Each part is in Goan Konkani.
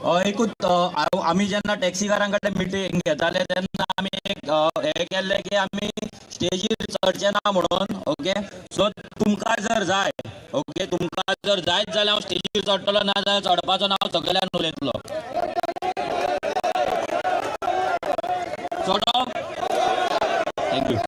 एकूच आमी जेन्ना टॅक्सीकारां कडेन मिटींग घेताले तेन्ना आमी एक हें केल्लें की आमी स्टेजीर चडचे ना म्हणून. ओके, सो तुमकां जर जाय, ओके, तुमकां जर जायत जाल्यार हांव स्टेजीर चडटलो, ना जाल्यार चडपाचो ना, हांव सगळ्यान उलयतलो. चडो. Thank you.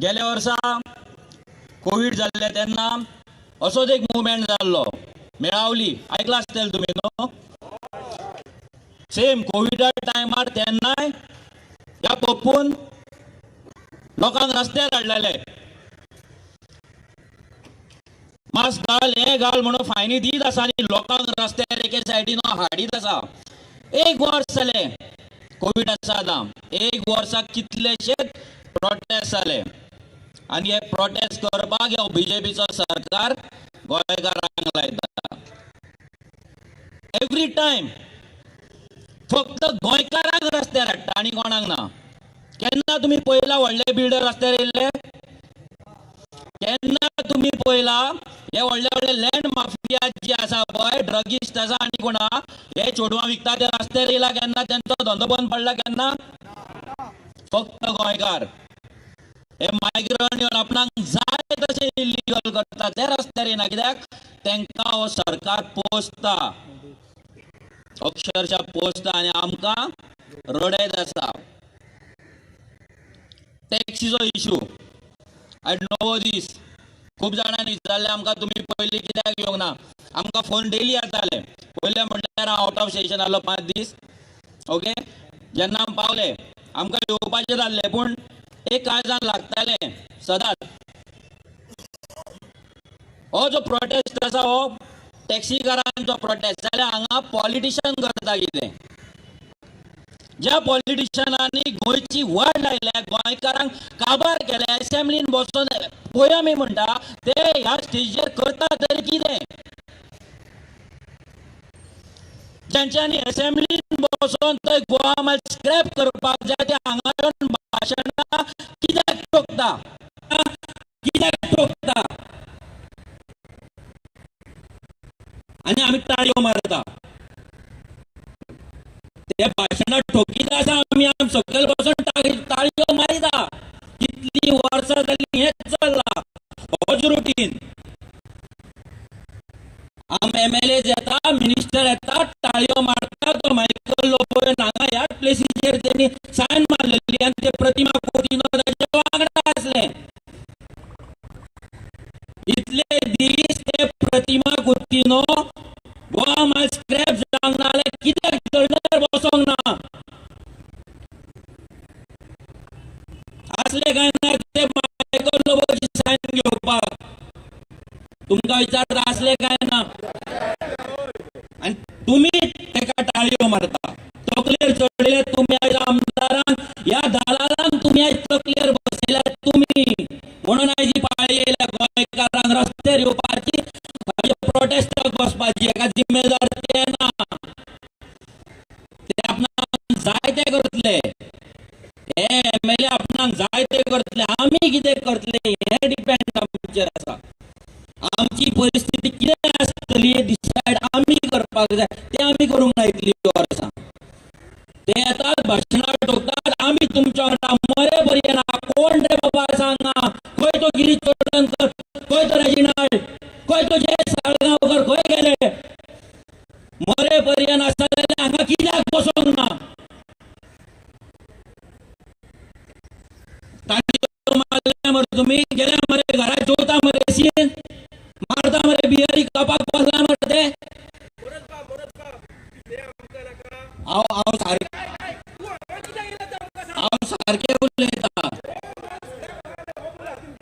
गेल्या वर्सा कोवीड जाल्ले तेन्ना असोच एक मुवमेंट जाल्लो, मेळावली आयकला आसतलें तुमी न्हू. सेम कोविडा टायमार तेन्नाय ह्या पप्पून लोकांक रस्त्यार हाडलेले, मास्क घाल हें घाल म्हणून फायनी दीत आसा आनी लोकांक रस्त्यार एके सायडीन हाडीत आसा. एक वर्स जालें कोवीड आसा आतां, एक वर्साक कितलेशेच प्रोटेस्ट जाले आनी हे प्रोटेस्ट करपाक ह्या बीजेपीचो सरकार गोंयकारांक लायता. एवरी टायम फक्त गोंयकारांक रस्त्यार हाडटा आनी कोणाक ना. केन्ना तुमी पळयला व्हडले बिल्डर रस्त्यार येयल्ले? केन्ना तुमी पळयला हे व्हडले व्हडले लँड माफिया जे आसा पळय, ड्रगिस्ट आसा आनी कोणा हे चेडवां विकता ते रस्त्यार येयला केन्ना? तेंचो धंदो बंद पडला केन्ना? फक्त गोंयकार हे मायग्रंट येवन आपणाक जाय तशें इल्लीगल करता, ते रस्त्यार येना. कित्याक? तेंकां हो सरकार पोसता, अक्षरशः पोसता आनी आमकां रडयत आसा. टॅक्सीचो इशू I know दीस खूब जाणांनी विचारलें आमकां तुमी पयलीं कित्याक येवंक ना. आमकां फोन डेली येताले. पयलें म्हणल्यार हांव आवट ऑफ स्टेशन आसलो 5 दीस. ओके, जेन्ना आमी पावले आमकां येवपाचें जाल्लें, पूण एक काळजान लागतालें सदांच हो जो प्रोटेस्ट आसा हो टॅक्सीकारांचो प्रोटेस्ट जाल्यार हांगा पॉलिटिशन करता कितें? ज्या पॉलिटिशनांनी गोंयची वाट लायल्या, गोंयकारांक काबार केल्या, एसेंब्लीन बसून पळय आमी म्हणटा ते ह्या स्टेजीर करता तरी कितें? ज्यांच्यांनी एसेंब्लीन बसून थंय गोवा माल स्क्रॅप करपाक जाय ते हांगा येवन भाशणां कित्याक ठोकता? कित्याक ठोकता? आनी आमी ताळयो मारता. ते भाशणां ठोकीत आसा, आमी आम सकयल बसून ताळयो मारिता. कितलीं वर्सां जालीं हेंच चल्लां, होच रुटीन. आम एमएलए येता, मिनिस्टर येता, ताळयो मारता. तो मायकल लोबो हांगा ह्याच प्लेसीचेर तेणी सायन मारलेली आनी ते प्रतिमा कुतिन्हो ताच्या वांगडा आसले. इतले दीस ते प्रतिमा कुतिन्हो गोवा माल स्क्रॅप जावंक ना जाल्यार कित्याक धरणार बसोंक ना? आसले काय ना ते मायकल लोबोची सायन घेवपाक? तुमकां विचारता आसले काय ना? आनी तुमी तेका टाळयो मारता. तकलेर चडले तुमी आयज आमदारांक, ह्या दलालांक तुमी आयज तकलेर बसयल्यात तुमी, म्हणून आयज ही पाळी येयल्या गोंयकारांक रस्त्यार येवपाची, प्रोटेस्टाक बसपाची. एका जिम्मेदार ते ना, ते आपणाक जाय ते करतले, हे एमएलए आपणाक जाय ते करतले, आमी कितें करतले हें डिपेंड आमचेर आसा. आमची परिस्थिती कितें आसतली डिसायड आमी करपाक जाय, तें आमी करूंक ना इतलीं वर्सां. ते येतात, भाशणां ठोकतात, आमी तुमच्या वांगडा मरे पर्यंत. कोण रे बाबा सांगा? खंय तो गिरीश चोडणकर, खंय तो रेजिनाल्ड, खंय तो जयेश साळगांवकर, खंय गेले? मरे पर्यंत आसा जाल्यार हांगा कित्याक बसोंक ना? ताळयो मारले मरे तुमी, गेले मरे घरा, जेवता मरे, सीन मारता मरे, बियरी कपाक बसला मरे ते. हांव हांव सारकें, हांव सारकें उलयता.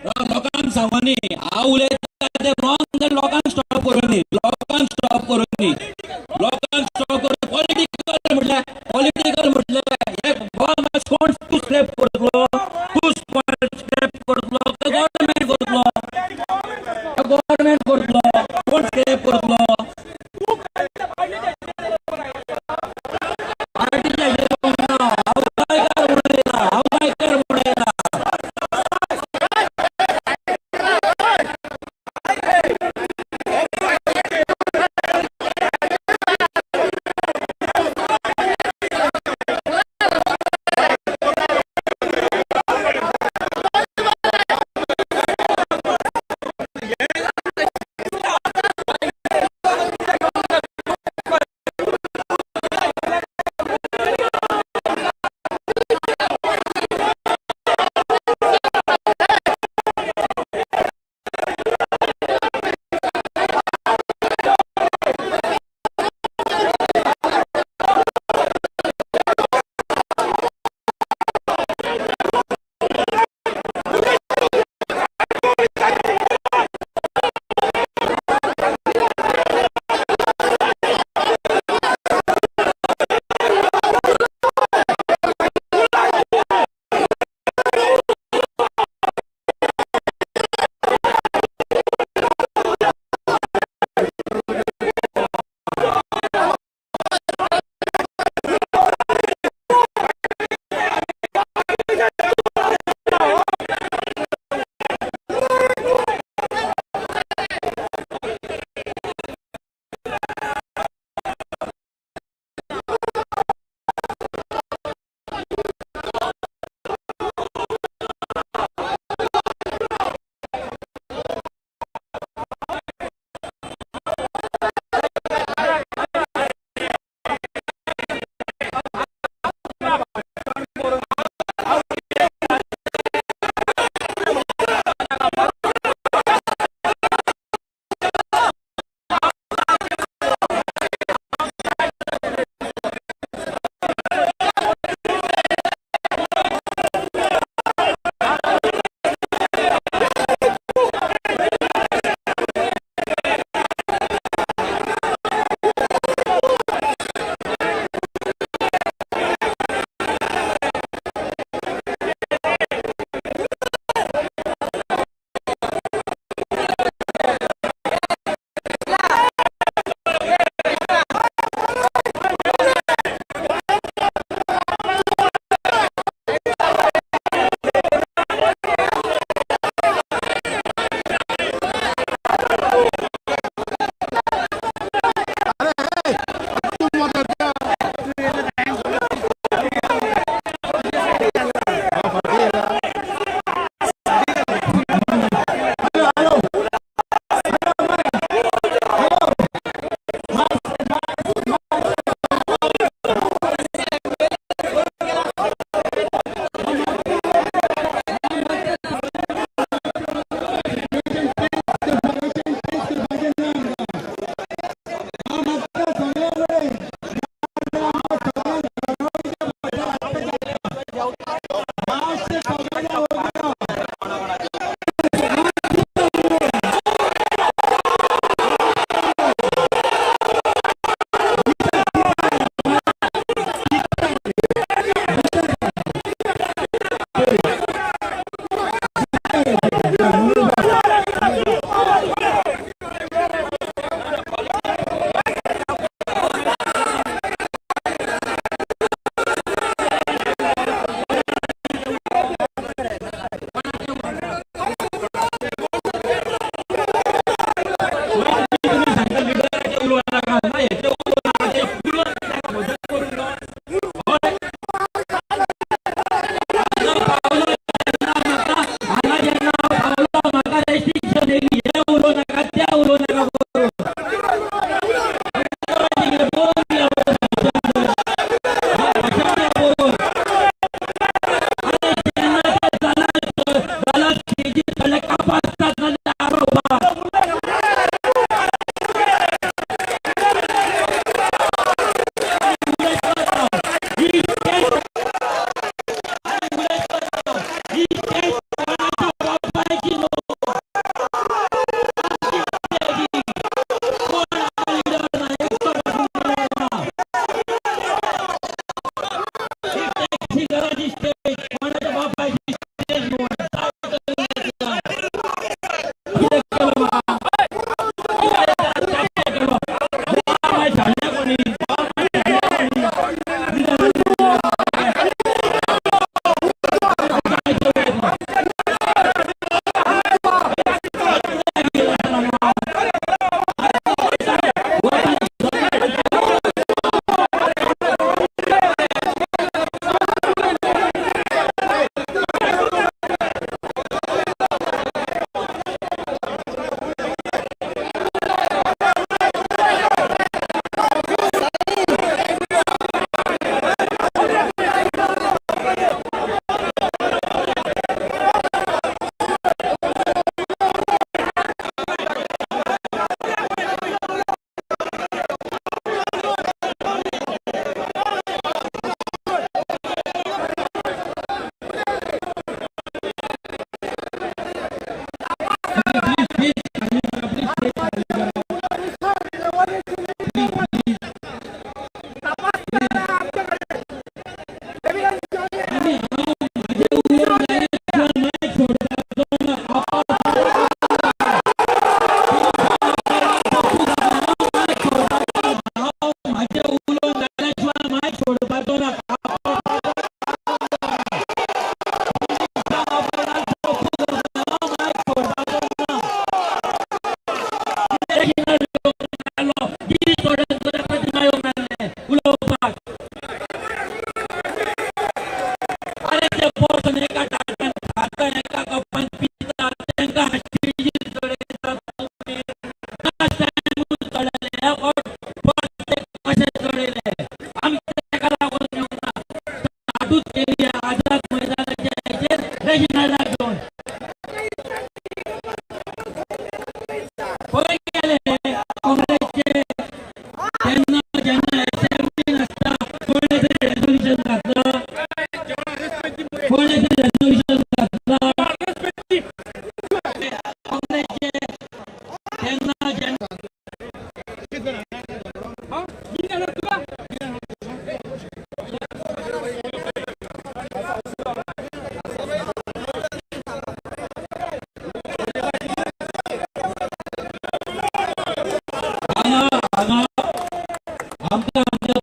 लोकांक सांगूनी हांव उलयता ते रॉंग जाल्यार लोकांक स्टॉप करूनी, लोकांक स्टॉप करूनी, लोकांक स्टॉप करून. पॉलिटिकल म्हटल्यार, पॉलिटिकल म्हटल्यार हे गोवा मात कोण तूं स्क्रॅप करतलो? तूं स्क्रॅप करतलो, गव्हर्मेंट करतलो? गव्हर्मेंट करतलो? कोण स्क्रॅप करतलो? पार्टीच्या हांव गोंयकार म्हणून येता, हांव गोंयकार म्हणून येता.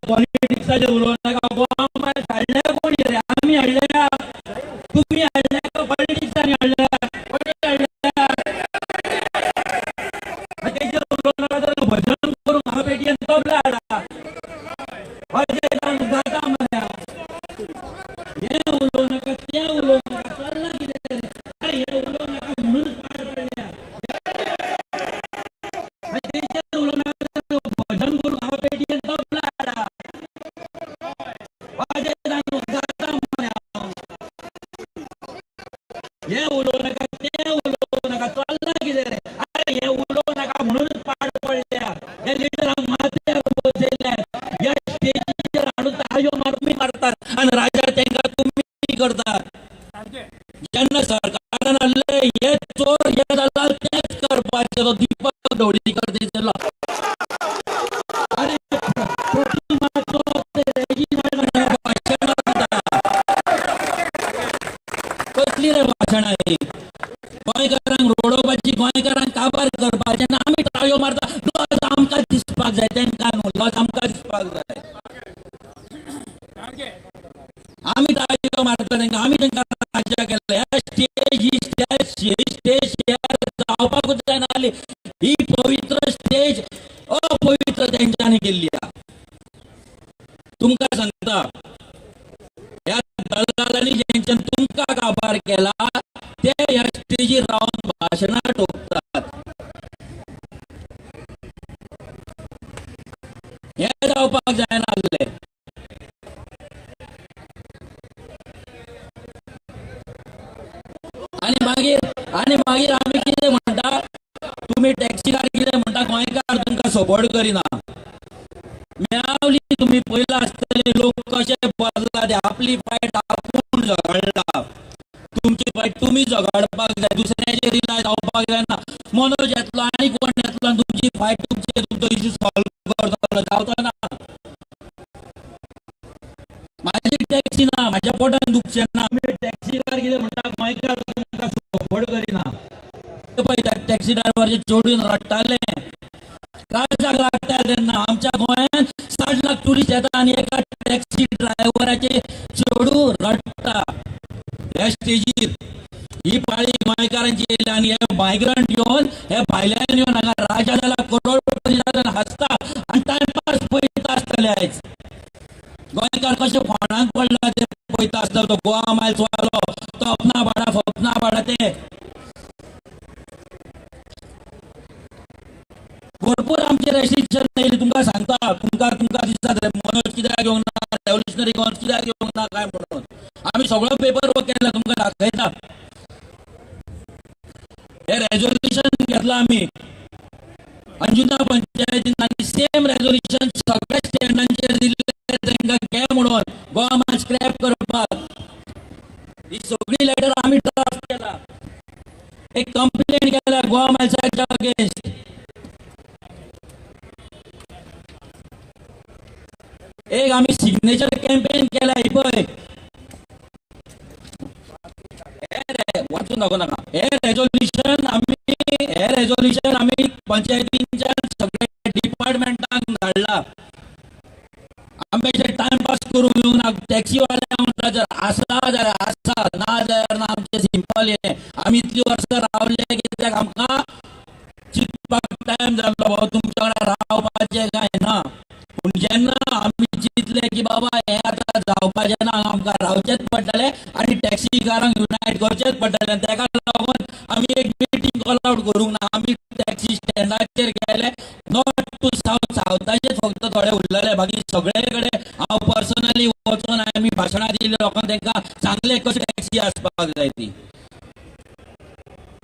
पॉलिटिक्साचेर उलोवं नाका. गोवा मायल्स हाडल्या कोणी रे? आमी हाडल्या? तुमी हाडल्या? पॉलिटिक्सांनी हाडल्या? कोणी हाडल्या? तेजेर उलोवं नाका तर भजन करूंक हांव पेटयेन तबला हाडा, वाजयता, गाता मरे. हें उलोवं नाका, तें उलोवं नाका, चल्लां कितें रे? अरे, हें उलोवं नाका म्हणून पाड पडल्या. तेजेर उलोवं नाका तर भजन करूंक हांव पेटयेन तबला हाडा, वाजयता, गाता मरे हांव. हें उलोवं नाका, तें उलोवं नाका, चल्लां कितें रे? अरे, हें उलोवं नाका म्हणून पाड पडल्या. हे लिडरांक माथ्यार बसयल्यात, ह्या स्टेजीचेर हाडून ताळयो मारून मारतात आनी राजा तांकां तुमी करतात. जेन्ना सरकारान हाडले हे चोर, हे दलाल, तेच करपाचे. तो दीपक ढवळीकर थंयसरलो. अरे, प्रतिमाचो ते रेजिनाल्ड भाशणां दिता. कसली रे भाशणां ही? गोंयकारांक रडोवपाची, गोंयकारांक काबार करपाचें. जेन्ना आमी टाळयो मारता, लज आमकां दिसपाक जाय, तांकां न्हू. लज आमकां दिसपाक जाय. आमी टाळयो मारता तांकां, आमी तांकां राज्य केलें. ह्या स्टेज, ही स्टेज, ही स्टेज जावपाकूच जायना. ही पवित्र स्टेज अपवित्र तेंच्यांनी केल्ली आहा. तुमकां सांगता, ह्या दलालांनी जेंच्यान तुमकां काबार केला ते ह्या स्टेजीर रावन भाशणां ठोकतात. हें जावपाक जायना आसलें. आनी मागीर आमी कितें म्हणटा? तुमी टॅक्सीकार कितें म्हणटा? गोंयकार तुमकां सपोर्ट करिना. मेवली तुमी पयला आसतले, लोक कशे बदला ते. आपली फायट आपूण झगडला, तुमची फायट तुमी झगडपाक जाय, दुसऱ्याचेर रिलाय जावपाक जायना. मनोज येतलो आनी कोण येतलो आनी तुमची फायट, तुमचे तुमचो इश्यू सॉल्व करतलो? जावचो ना. माझी टॅक्सी ना, माझ्या पोटान दुखचें ना. आमी टॅक्सीकार कितें म्हणटा? गोंयकार तुमकां सपोर्ट करिना. पळय, त्या टॅक्सी ड्रायव्हरचे चेडून रडटाले, काळजाक लागता तेन्ना. आमच्या गोंयांत 60 लाख टुरिस्ट येता आनी एका टॅक्सी ड्रायव्हराचे चेडूं रडटा ह्या स्टेजीर. ही पाळी गोंयकारांची येयली आनी हे मायग्रंट येवन, हे भायल्यान येवन हांगा राजा जाला, करोडपती जाला, हांसता आनी टायमपास पळयता आसतले. आयज गोंयकार कशे फोंडांत पडला ते पळयता आसतलो. तो गोवा मायल्स वालो, तो अपना भाडा फपना भाडा, ते भरपूर आमचे रेस्ट्रिक्शन येयली. तुमकां सांगता, तुमकां दिसता रे मनोज कित्याक येवंक ना, रेव्होल्युशनरी गोवन्स कित्याक येवंक ना काय म्हणून. आमी सगळो पेपर वर्क केला, तुमकां दाखयता. हे रेजोल्युशन घेतला आमी अंजुना पंचायतीन आनी सेम रेजोल्युशन सगळ्या स्टँडांचेर दिल्ले तांकां घे म्हणून गोवा मायल्स स्क्रॅप करपाक. ही सगळी लेटर आमी ड्राफ्ट केला. एक कंप्लेन केला गोवा मायल्साच्या अगेन्स्ट. एक आमी सिग्नेचर कॅम्पेन केला. ही पळय, हे वाचून दाखोवं नाका. हे रेजोल्युशन आमी पंचायतींच्यान सगळे डिपार्टमेंटांक धाडला. आमचे टायमपास करूंक येवंक ना. टॅक्सीवाले म्हणटा, जर आसा जाल्यार आसा, ना जाल्यार ना. आमचें सिंपल हें. आमी इतलीं वर्सां रावले कित्याक? आमकां चिंतपाक टायम जाल्लो, बाबा तुमच्या वांगडा रावपाचें काय ना. पूण जेन्ना आमी चिंतलें की बाबा हें आतां जावपाचें ना, आमकां रावचेंच पडटलें आनी टॅक्सीकारांक युनायट करचेंच पडटलें, आनी तेका लागून आमी एक मिटींग कॉल आवट करूंक ना. आमी टॅक्सी स्टँडाचेर गेले, नॉर्थ टू सावथ. सावथाचेर फक्त थोडे उरलेले, बाकी सगळे कडेन हांव पर्सनली वचून आमी भाशणां दिली लोकांक, तांकां सांगलें कशी टॅक्सी आसपाक जाय ती.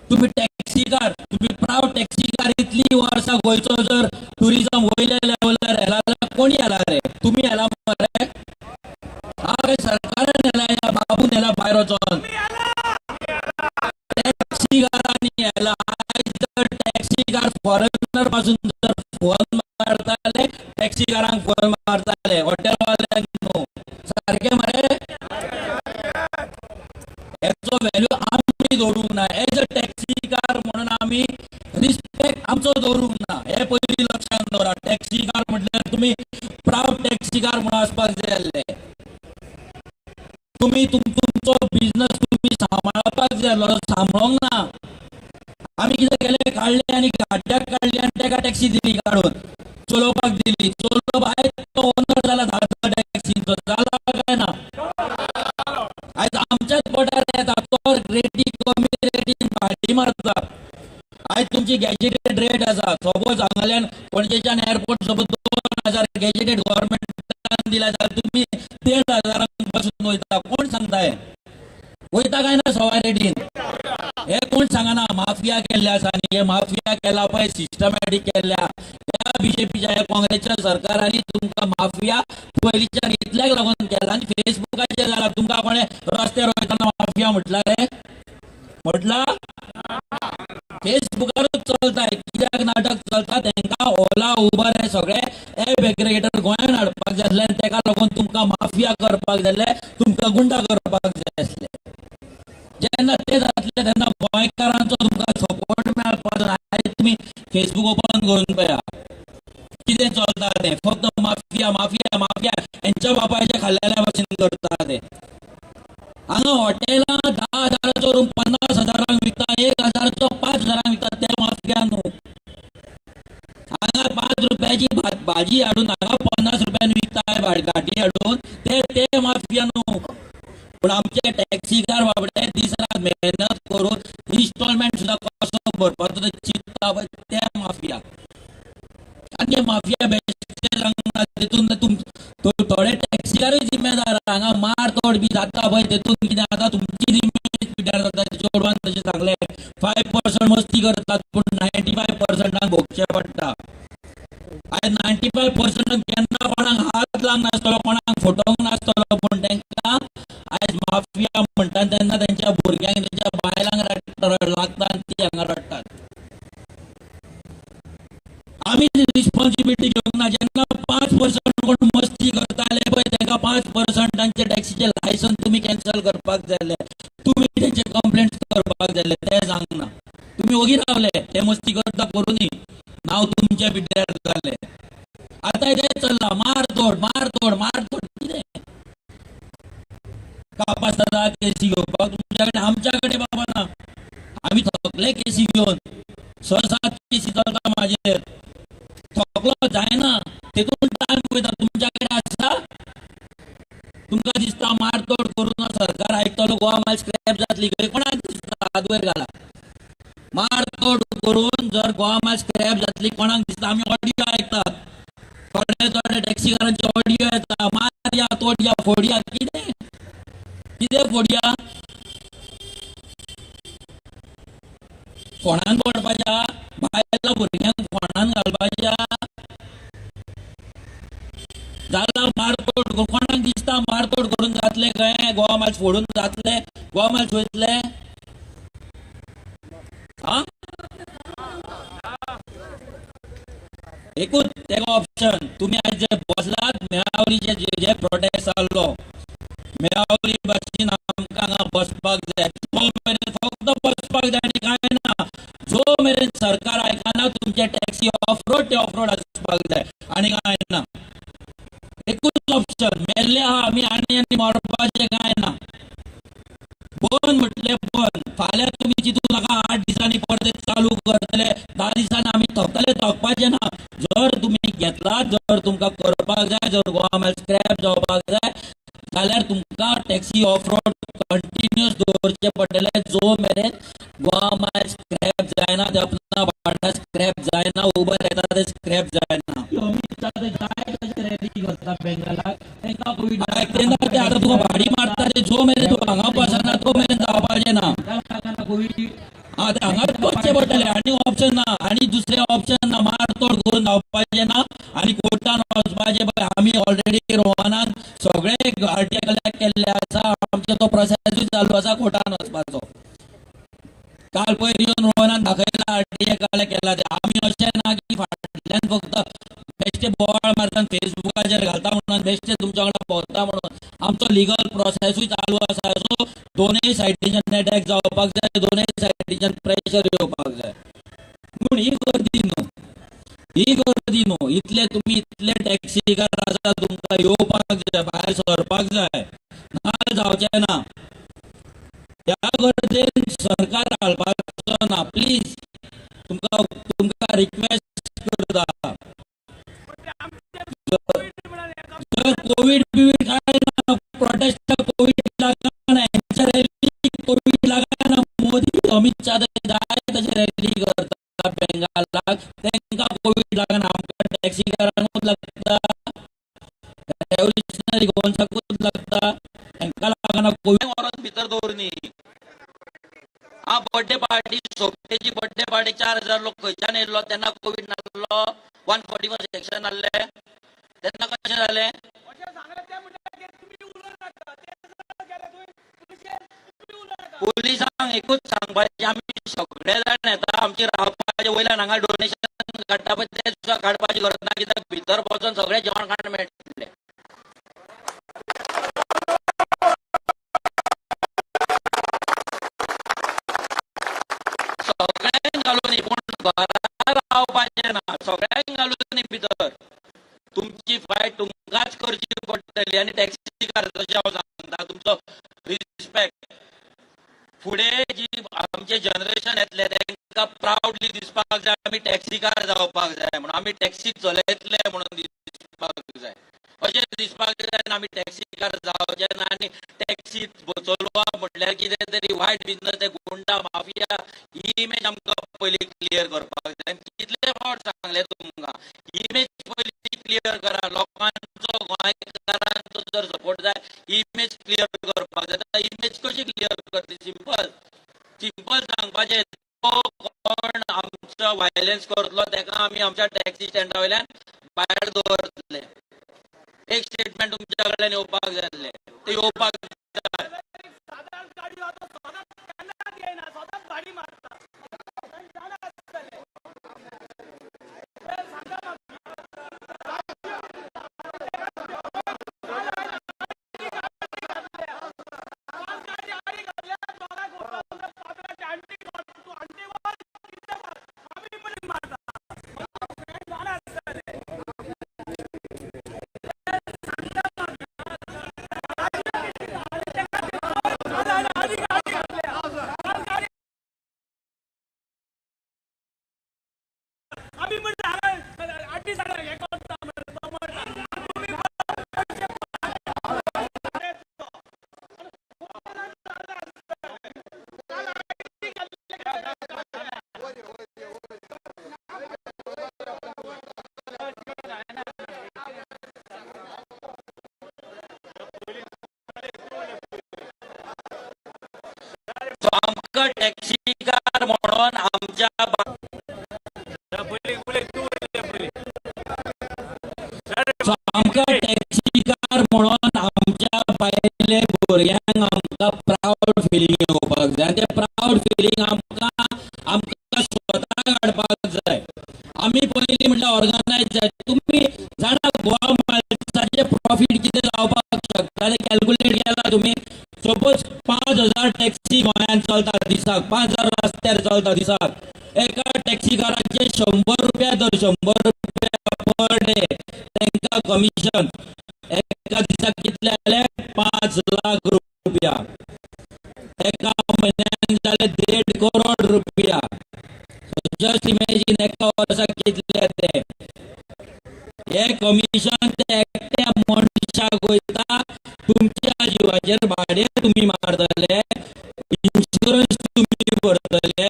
तुम्ही टॅक्सीकार, तुम्ही प्रावड टॅक्सीकार. इतली वर्सां गोंयचो जर टुरिजम वयल्या लेवलार येला जाल्यार कोणी येला रे? तुमी येला मरे? हांव सरकारान येला या बाबून येला भायर वचोन? टॅक्सीकारांनी येला. आयज जर टॅक्सीकार फॉरेनर पासून जर फोन मारताले, टॅक्सीकारांक फोन मारताले, हॉटेलवाल्यांक न्हू. सारकें मरे? हेचो व्हॅल्यू आमी दवरूंक ना. एज अ टॅक्सीकार म्हणून आमी रिस्पेक्ट आमचो दवरूंक ना, हे पयलीं लक्षांत दवरा. टॅक्सीकार म्हटल्यार तुमी प्रावड टॅक्सी. टॅक्सीकार म्हणून आसपाक जाय आसले. तुमी तुमचो बिझनस तुमी सांबाळपाक जाय आसलो, सांबाळोंक ना. आमी कितें केलें, काडले आनी गाड्याक काडली आनी ताका टॅक्सी दिली, काडून चलोवपाक दिली. चलोवप, आयज तो ओनर जाला 10 टॅक्सींचो. जाला काय ना? आयज आमच्याच पोटार येता तो, रेटी कमी रेटीन भाडी मारता. आयज तुमची गॅजेटेड रेट आसा. सपोज हांगाल्यान पणजेच्यान एअरपोर्ट सपोज 2000 गॅजेटेड गव्हर्मेंटान दिला जाल्यार तुमी 1500 बसून वयता. कोण सांगता? हे वयता काय ना सवाय रेटीन? हे कोण सांगना? माफिया केल्ले आसा आनी हे माफिया केला पळय, सिस्टमॅटीक केल्ल्या ह्या बीजेपीच्या, ह्या काँग्रेसच्या सरकारांनी तुमकां माफिया पयलींच्यान इतल्याक लागून केला. आनी फेसबुकाचेर जाला. तुमकां कोणें रस्त्यार वयतना माफिया म्हटला रे? म्हटला? फेसबुकारूच चलता. कित्याक नाटक चलता? तांकां ओला, उबर हे सगळे एप एग्रिगेटर गोंयान हाडपाक जाय आसले आनी ताका लागून तुमकां माफिया करपाक जाय आसले, तुमकां गुंडा करपाक जाय आसले. जेन्ना ते जातले तेन्ना गोंयकारांचो तुमकां सपोर्ट मेळपाचो. आयज तुमी फेसबूक ओपन करून पळया कितें चलता तें. फक्त माफिया, माफिया, माफिया. हेंच्या बापायचे खाल्लेल्या भशेन करता ते. हांगा हॉटेलां 10,000चो रूम 50,000 विकता, 1000चो 5000 विकता. ते माफिया न्हू? हांगा 5 रुपयाची भाजी हाडून हांगा 50 रुपयान विकता गाठी हाडून, ते ते माफिया न्हू? पूण आमचे टॅक्सीकार बाबडे दीस रात मेहनत करून इन्स्टॉलमेंट सुद्दां कसो भरपाचो ते चिंतता पळय, ते माफिया. आनी ते माफिया बेश्टे सांगना. तितून तुम थोडे टॅक्सीकारूय जिम्मेदार. हांगा मार तोड बी जाता पळय, तितून कितें जाता, तुमची इमेज पिड्ड्यार जाता. चेडवान तशें सांगलें, 5% मस्ती करतात, पूण 95%ांक भोगचें पडटा. आयज 95% केन्ना कोणाक हात लावंक नासतलो, कोणाक फटोवंक नासतलो, पूण तांकां आयज माफिया म्हणटा तेन्ना तेंच्या भुरग्यांक, तेंच्या बायलांक लागता आनी ती हांगा रडटात. आमी रिस्पॉन्सिबिलिटी घेवंक ना. जेन्ना 5% कोण मस्ती करताले पळय, तांकां 5%ांचे टॅक्सीचे लायसन तुमी कॅन्सल करपाक जाय आसले, तुमी तेंचे कंप्लेंट करपाक जाय आसले. ते सांगना. तुमी ओगी रावले. ते मस्ती करता करूनी, नांव तुमच्या पिड्ड्यार जालें. आतां तें चल्लां, मारतोड, मारतोड, मारतोड. कितें कापास्तादा केसी घेवपाक तुमच्या कडेन? आमच्या कडेन बाबा ना. आमी थकले केसी घेवन. 6-7 केसी चलता म्हाजेर. थकलो, जायना, तितून टायम वयता. तुमच्या कडेन आसा? तुमकां दिसता मारतोड करून सरकार आयकतलो, गोवा मायल स्क्रॅप जातली? खंय कोणाक दिसता? हात वयर घाला. मारतोड करून जर गोवा मायल स्क्रॅप जातली कोणाक दिसता? आमी ऑडियो आयकतात. थोडे थोडे टॅक्सीकारांचे ऑडियो येता, मारया, तोडया, फोडया. कितें कितें फोडया? फोंडान पडपाच्या? बायलां भुरग्यांक फोंडान घालपाच्या? जाला मारतोड. कोणाक दिसता मारतोड करून जातले खंय? गोवा मायल्स फोडून जातले? गोवा मायल्स वयतले? हा, एकूच तेका ऑप्शन. तुमी आयज जे बसलात मेळावलीचे, जे जे प्रोटेस्ट जाल्लो मेळावली भाशेन आमकां हांगा बसपाक जाय. जो मेरेन फक्त बसपाक जाय आनी कांय ना. जो मेरेन सरकार आयकना, तुमचे टॅक्सी ऑफ रोड ते ऑफ रोड आसपाक जाय आनी कांय ना. एकूच ऑप्शन. मेल्ले आहा आमी, आनी आनी मरपाचें कांय ना. बंद म्हटलें बंद. फाल्यां तुमी चिंतू नाका 8 दिसांनी परते चालू करतले, 10 दिसांनी. आमी थकतले. थकपाचें ना. जर तुमी घेतला, जर तुमकां करपाक जाय, जर गोवा मायल स्क्रॅप जावपाक जाय जाल्यार तुमकां टॅक्सी ऑफ रोड कंटिन्युअस दवरचे पडटले. जो मेरेन गोवा मायल स्क्रॅप जायना, ते अपना भाडा स्क्रॅप जायना, उबर येता ते स्क्रॅप जायना. अमित शाह ते जाय तशें रॅली करता बेंगालाक, तांकां कोवीड तेन्ना ते आतां तुका भाडी मारता ते. जो मेरेन तूं हांगा बसना तो मेरेन जावपाचें ना. कोवीड हा, ते हांगाच बसचें पडटलें आनी ऑप्शन ना, आनी दुसरें ऑप्शन ना. मारतोड करून धांवपाचें ना आनी कोर्टान वचपाचें पळय. आमी ऑलरेडी रोहनान सगळे आरटीआय कलेक्ट केल्ले आसा. आमचो तो प्रोसेसूय चालू आसा कोर्टान वचपाचो. काल पयर येवन रोहनान दाखयला आरटीआय कलेक्ट केला ते. आमी अशें ना की फाटल्यान फक्त बेश्टे बोवाळ मारता, फेसबुकाचेर घालता म्हणून, बेश्टे तुमच्या वांगडा भोंवता म्हणून. आमचो लिगल प्रोसेसूय चालू आसा. सो दोनूय सायडीच्यान अटॅक जावपाक जाय, दोनूय सायडीच्यान प्रेशर येवपाक जाय. पूण ही गर्दी न्हू. ही गर्दी न्हू. इतले तुमी, इतले टॅक्सीकार आसा, तुमकां येवपाक जाय, भायर सरपाक जाय, ना जावचें ना. ह्या गर्देन सरकार हालपाचो ना. प्लीज, तुमकां तुमकां रिक्वेस्ट करता. जर कोवीड बिवीड काय ना, प्रोटेस्ट कोवीड लागना, हेंच्या रॅली कोवीड लागना. मोदी, अमित शाह जाय तशें रॅली करता बेंगालाक, तांकां कोवीड लागना. आमकां टॅक्सीकारांकूच लागता, रेव्होल्युशनरी गोवन्साकूच लागता, तांकां लागना कोवीड. व्हरोन भितर दवरनी. हा, बर्थडे पार्टी, सोपटेची बर्थडे पार्टी, 4000 लोक खंयच्यान येयल्लो? तेन्ना कोवीड नासलो? 144 सेक्शन आहले तेन्ना कशें जालें? अशें सांगलें, ते म्हणटा की तुमी उलोवं नाका. ते गेले तुवें पुलिशेन, तुमी उलोवं नाका. पोलिसांक एकूच सांगपाचें, आमी सगळे जाण येता, आमची रावपाचे वयल्यान हांगा डोनेशन काडटा पळय, तें सुद्दां काडपाची गरज ना, कित्याक भितर वचोन सगळें जेवण खाण मेळटलें. सगळ्यांक घालून, पूण घरा रावपाचें ना. सगळ्यांक घालून भितर. तुमची फायट तुमकांच करची पडटली. आनी टॅक्सीकार, तशें हांव सांगता, तुमचो रिस्पेक्ट. फुडें जी आमचे जनरेशन येतले, तांकां प्रावडली दिसपाक जाय, आमी टॅक्सीकार जावपाक जाय म्हणून, आमी टॅक्सी चलयतले म्हणून दिसपाक जाय. अशें दिसपाक जाय आनी आमी टॅक्सीकार जावचे ना आनी टॅक्सी चलोवप म्हटल्यार कितें तरी वायट बिजनस, ते गुंडा माफिया, ही इमेज आमकां पयलीं क्लियर करपाक जाय. कितले फावट सांगले तुमकां, इमेज पयलीं क्लियर करा. लोकांचो, गोंयकारांचो जर सपोर्ट जाय, इमेज क्लियर करपाक जाय. इमेज कशी क्लियर करतली? सिंपल सिंपल सांगपाचें, तो कोण आमचो व्हायलन्स करतलो ताका आमी आमच्या टॅक्सी स्टँडा वयल्यान भायर दवरतले. एक स्टेटमेंट तुमच्या कडल्यान येवपाक जाय आसलें, ते येवपाक जाय. सादारण गाडी तो सदांच केन्नाच येयना, सदांच गाडी मारता. जाणा आसतलें ते सांगा म्हाका. गाडी आडी घातल्या दोगांक, पात्राचे आंटी, तूं आंटी वर कितें कर, आमी पण मारता, जाणा आसतलें. आडी गाडी घातल्या गाडी, आमी पण आड्डी सांगा, हें करता म्हणटा तो, म्हणटा तुमी. सो आमकां टॅक्सीकार म्हणून आमच्या पयलीं उलय तूं, उलय पयलीं. सो आमकां टॅक्सीकार म्हणून आमच्या बायले भुरग्यांक आमकां प्रावड फिलींग येवपाक जाय आनी तें प्रावड फिलींग आमकां आमकां स्वता काडपाक जाय. आमी पयलीं म्हटल्यार ऑर्गनायज जाय. तुमी जाणा, गोवा मायल्साचें प्रॉफीट कितें जावपाक शकता तें कॅल्कुलेट केला तुमी? सपोज 5000 टॅक्सी गोंयांत चलता दिसाक, 5000 रस्त्यार चलता दिसाक. एका टॅक्सीकाराचे 100 रुपया धर, 100 रुपया पर डे तांकां कमिशन. एका दिसाक कितले जाले? 5 लाख रुपया. एका म्हयन्याक जाले 1.5 करोड रुपया. जस्ट इमॅजीन, एका वर्साक कितले ते. हे कमिशन ते एकट्या मनशाक वयता. तुमच्या जिवाचेर भाडें तुमी मारतले, इन्शुरन्स तुमी भरतले,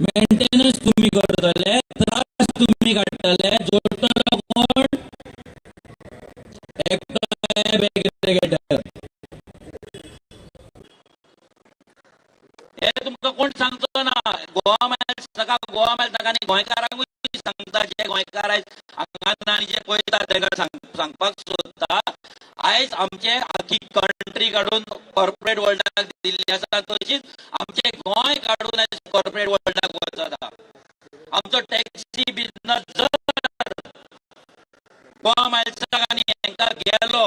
मेंटेनन्स तुमी करतले, त्रास तुमी काडटले. जोडटलो कोण? एकटो एप एग्रेगेटर. हे तुमकां कोण सांगचो ना. गोवा मायल्स नाका, गोवा मायल्स नाका. आनी गोंयकारांकूय सांगता, जे गोंयकार आयज हांगा ना आनी जे पळयतात तांकां सांगपाक सोदता, आयज आमचे आखी कंट्री काडून कॉर्पोरेट वर्ल्डाक दिल्ली आसा, तशीच आमचे गोंय काडून आयज कॉर्पोरेट वर्ल्डाक वचत. आमचो टॅक्सी बिझनस जर गोवा मायल्साक आनी हेंकां गेलो,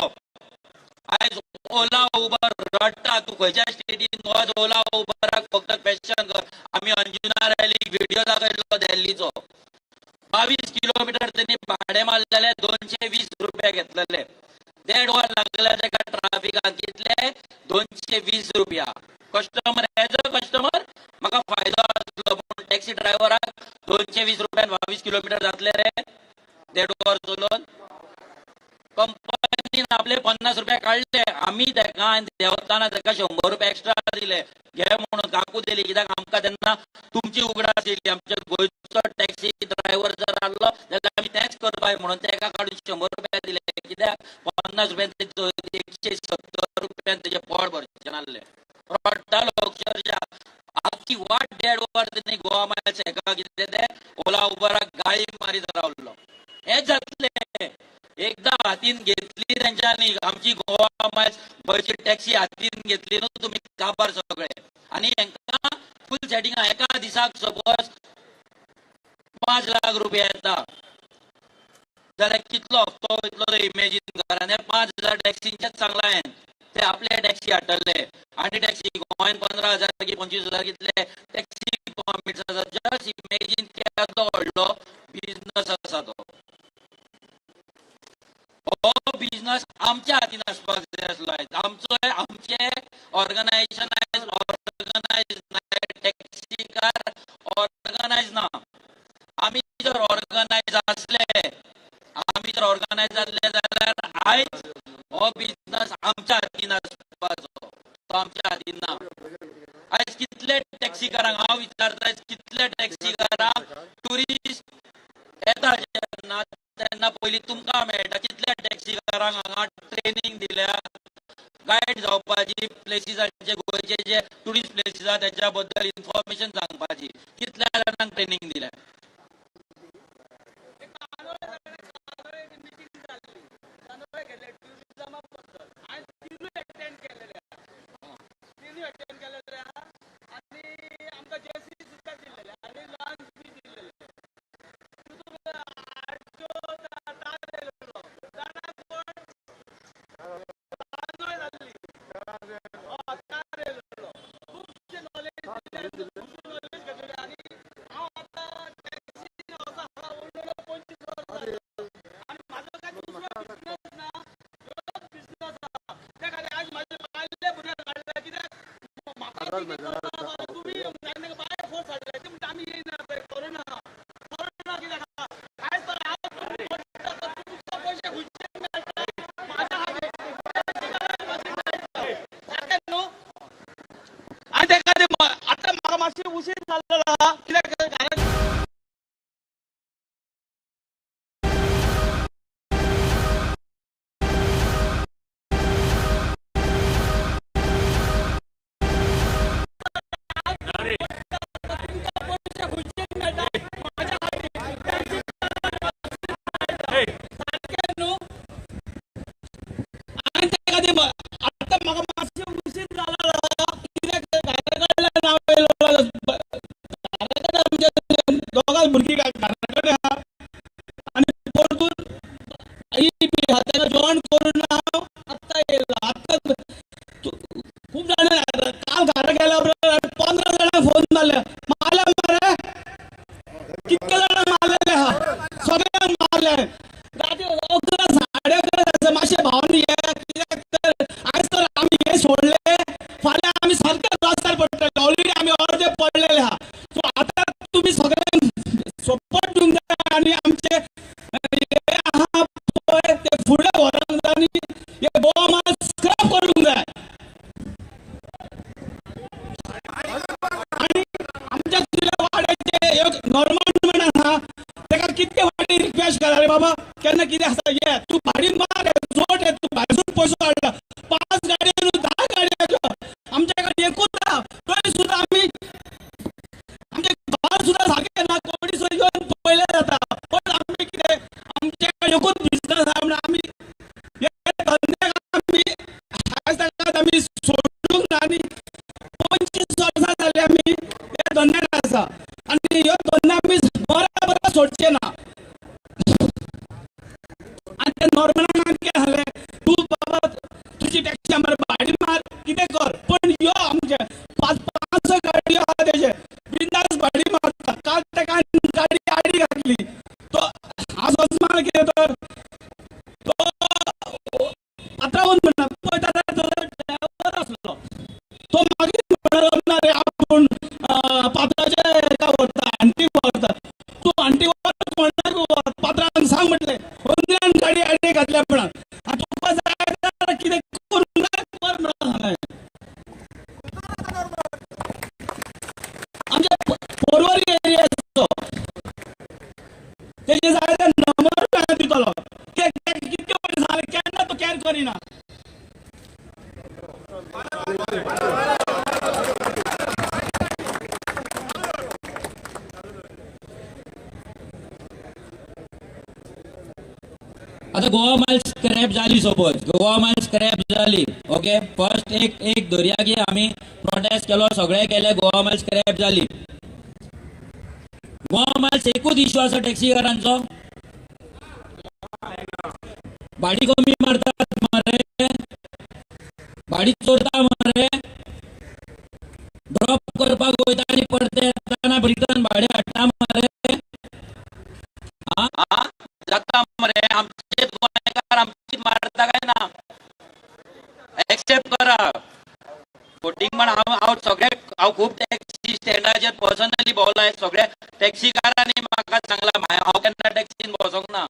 आयज ओला उबर रडटा. तूं खंयच्या स्टेटीन वच, ओला उबराक फक्त क्वेश्चन कर. आमी अंजुना रॅलीक व्हिडिओ दाखयलो दिल्लीचो. 22 किलोमीटर त्यांनी भाडे मारलेले, 220 रुपये घेतलेले. देड वर लागले तेका ट्राफिकान. कितले? 220 रुपया. कस्टमर, एज अ कस्टमर म्हाका फायदो आसलो, पूण टॅक्सी ड्रायव्हराक 220 रुपयान 22 किलोमीटर जातले रे देड वर चलोवन? कंपनीन आपले 50 रुपया काडले. आमी तेका देंवताना तेका 100 रुपया एक्स्ट्रा दिले, घे म्हणून काकूत दिली. कित्याक आमकां तेन्ना तुमची उगडास येयली. आमच्या गोंयचो टॅक्सी ड्रायव्हर जर आहलो जाल्यार आमी तेंच करपाक म्हणून तेका काडून 100 रुपया दिले. कित्याक 50 रुपयान 170 रुपयान तेजें पोट भरचें नासलें. रडटालो अक्षरशः. आख्खी वाट देड वर तेणी गोवा मायल्स हेका कितें ते ओला उबराक गाळी मारीत रावलो. हें जातलें एकदा हातीन घेतली तेंच्यांनी आमची गोवा मायल्स, गोंयची टॅक्सी हातीन घेतली न्हू तुमी, काबार सगळे. आनी हेंकां फूल सेटिंग. एका दिसाक सपोज 5 लाख रुपया येता जाल्यार कितलो हप्तो वयतलो तो इमेजीन करा. आनी 5000 टॅक्सींचेच सांगला हांवें. ते आपले टॅक्सी हाडटले आनी टॅक्सी गोंयान 15,000 की 25,000 कितले टॅक्सी परमिट्स आसा. जस्ट इमेजीन केदो व्हडलो बिजनस आसा तो. हो बिजनस आमच्या हातीन आसपाक जाय आसलो. आयज आमचो, आमचे ऑर्गनायझेशन आयज ऑर्गनायज ना. टॅक्सीकार ऑर्गनायज ना. आमी जर ऑर्गनायज आसले, आमी जर ऑर्गनायज जाल्ले जाल्यार आयज हो बिजनस आमच्या हातीन आसपाचो. तो आमच्या हातीन ना. आयज कितले टॅक्सीकारांक हांव विचारता, आयज कितले टॅक्सीकारांक ट्युरिस्ट येता जेन्ना तेन्ना पयलीं तुमकां मेळटा. कितल्या टॅक्सीकारांक हांगा ट्रेनींग दिल्या गायड जावपाची, प्लेसीसांचे, गोंयचे जे ट्युरिस्ट प्लेसीस आहा तेच्या बद्दल इन्फॉर्मेशन सांगपाची? कितल्या जाणांक ट्रेनींग दिल्या? कानोळे मिटींग जाल्ली, कानोळे गेले ट्युरिझमा बद्दल. हांवें तिनूय एटेंड केलेले आहा, तिनूय एटेंड केलेले आहा. आनी आमकां जेसी सुद्दां दिल्लेले आनी लॉन्च बी दिल्लेले. तितून आरटीओ तार येयलेलो, जाणा कोण, कानोळे जाल्ली. हय, तार येयलेलो. खुबशे नॉलेज दिले, खुबशे नॉलेज घेतलेले. आनी हांव आतां टॅक्सी असो हांगा उरलेलो 25 वर्सां जालीं. आनी म्हाजो काय दुसरो बिजनस ना, ह्योच बिजनस आहा. त्या खातीर आज म्हाजे बायले भुरग्यांक हाडले. कित्याक म्हाका ती कितें, तुमी बाय फोर्स हाडले. ते म्हणटा आमी येयना पळय, कोरोना, कोरोना कित्याक आहा. आयज तर हांव तुमी पडटा तर तुमकां पयशे खंयचे मेळटा? म्हाज्या खातीर सारकें न्हू? आनी ते खातीर आतां म्हाका मातशी उशीर जाल्लो आहा, कित्याक घरात तुमकां पयशे खंयचे मेळटा? म्हाज्या खातीर सारकें न्हू? आनी ते खातीर आतां म्हाका मातशें उशीर जाल्लो आहा, कित्याक घरा कडल्यान हांव येयलो. घरा कडेन आमच्या दोगां भुरगीं घरा कडेन आहा आनी परतून ही बी आहा, ताका जेवण करून हांव आत्तां येयलो. आत्तां खूब जाणां काल घरा गेल्या उपरांत 15 जाणांक फोन मारले. मारले मरे, कितके जाणांक मारलेले आहा, सगळ्यांक मारले. राती 11, 11:30 आसा. मातशें भावांनी हे कित्याक तर आयज तर आमी हे सोडले, फाल्यां आमी सारके रस्त्यार पडटले. ऑलरेडी आमी अर्दे पडलेले आहा. सो आतां तुमी सगळ्यांक सपोर्ट दिवंक जाय आनी आमचे हे आहा पळय ते फुडें व्हरोंक जाय आनी हे गोवा मायल्स स्क्रॅप करूंक जाय. आनी आमच्या तुझ्या वाड्याचे एक नॉर्मल म्हण आहा, ताका कितके फावटी रिक्वेस्ट करा, रे बाबा केन्ना कितें आसा ये, तूं भाडी मार, जोड, तूं भायरसून पयसो हाडला. पांच गाडयो न्हू, 10 गाडयो. आमच्या कडेन एकूच आहा, तरी सुद्दां आमी आमचें घर सुद्दां सारकें ना, कोणी सुद्दां येवन पळयल्यार जाता. पण आमी कितें, आमचे कडेन एकूच बिजनस आहा म्हणून आमी हे धंद्याक आमी आयज ताका आमी सोडूंक ना. आनी 25 वर्सां जाली आमी हे धंद्यान आसा आनी ह्यो धंदो आमी बऱ्या बऱ्या सोडचे ना. आनी ते नॉर्मलान कितें जालें, तूं बाबा तुजी टॅक्सी मरे, भाडी मार, कितें कर, पण यो. आमचे पांच पांच स गाडयो आहा, तेजे बिंदास भाडी मारता. काल ताका गाडी आडी घातली. गाडी आडवी घातल्या म्हणून. आनी तुका जाय जाल्यार कितें करूंक जाय कर म्हणून सांगलें. आमच्या पोरवरी एरियाचो तेजे जाय ते नंबर हांव दितलो. कितके फावटी सांगलें, केन्ना तो कॅर करिना. आता गोवा मायल स्क्रॅप जाली, सपोज गोवा मायल स्क्रॅप जाली, ओके. फर्स्ट एक एक धरया की आमी प्रोटेस्ट केलो, सगळे केले, गोवा मायल स्क्रॅप जाली. गोवा मायल्स एकूच इश्यू आसा टॅक्सीकारांचो, भाडी कमी मारतात मरे, भाडी चोरता मरे, ड्रॉप करपाक वयता आनी परते येतना रिटर्न भाडें हाडटा मरे. आ जाता मरे. आमचे गोंयकार आमची मारता काय ना? एक्सेप्ट करा फटींगपण. हांव हांव सगळे, हांव खूब टॅक्सी स्टँडाचेर पर्सनली भोंवला. सगळे टॅक्सीकारांनी म्हाका सांगला, हांव केन्ना टॅक्सीन बसोंक ना.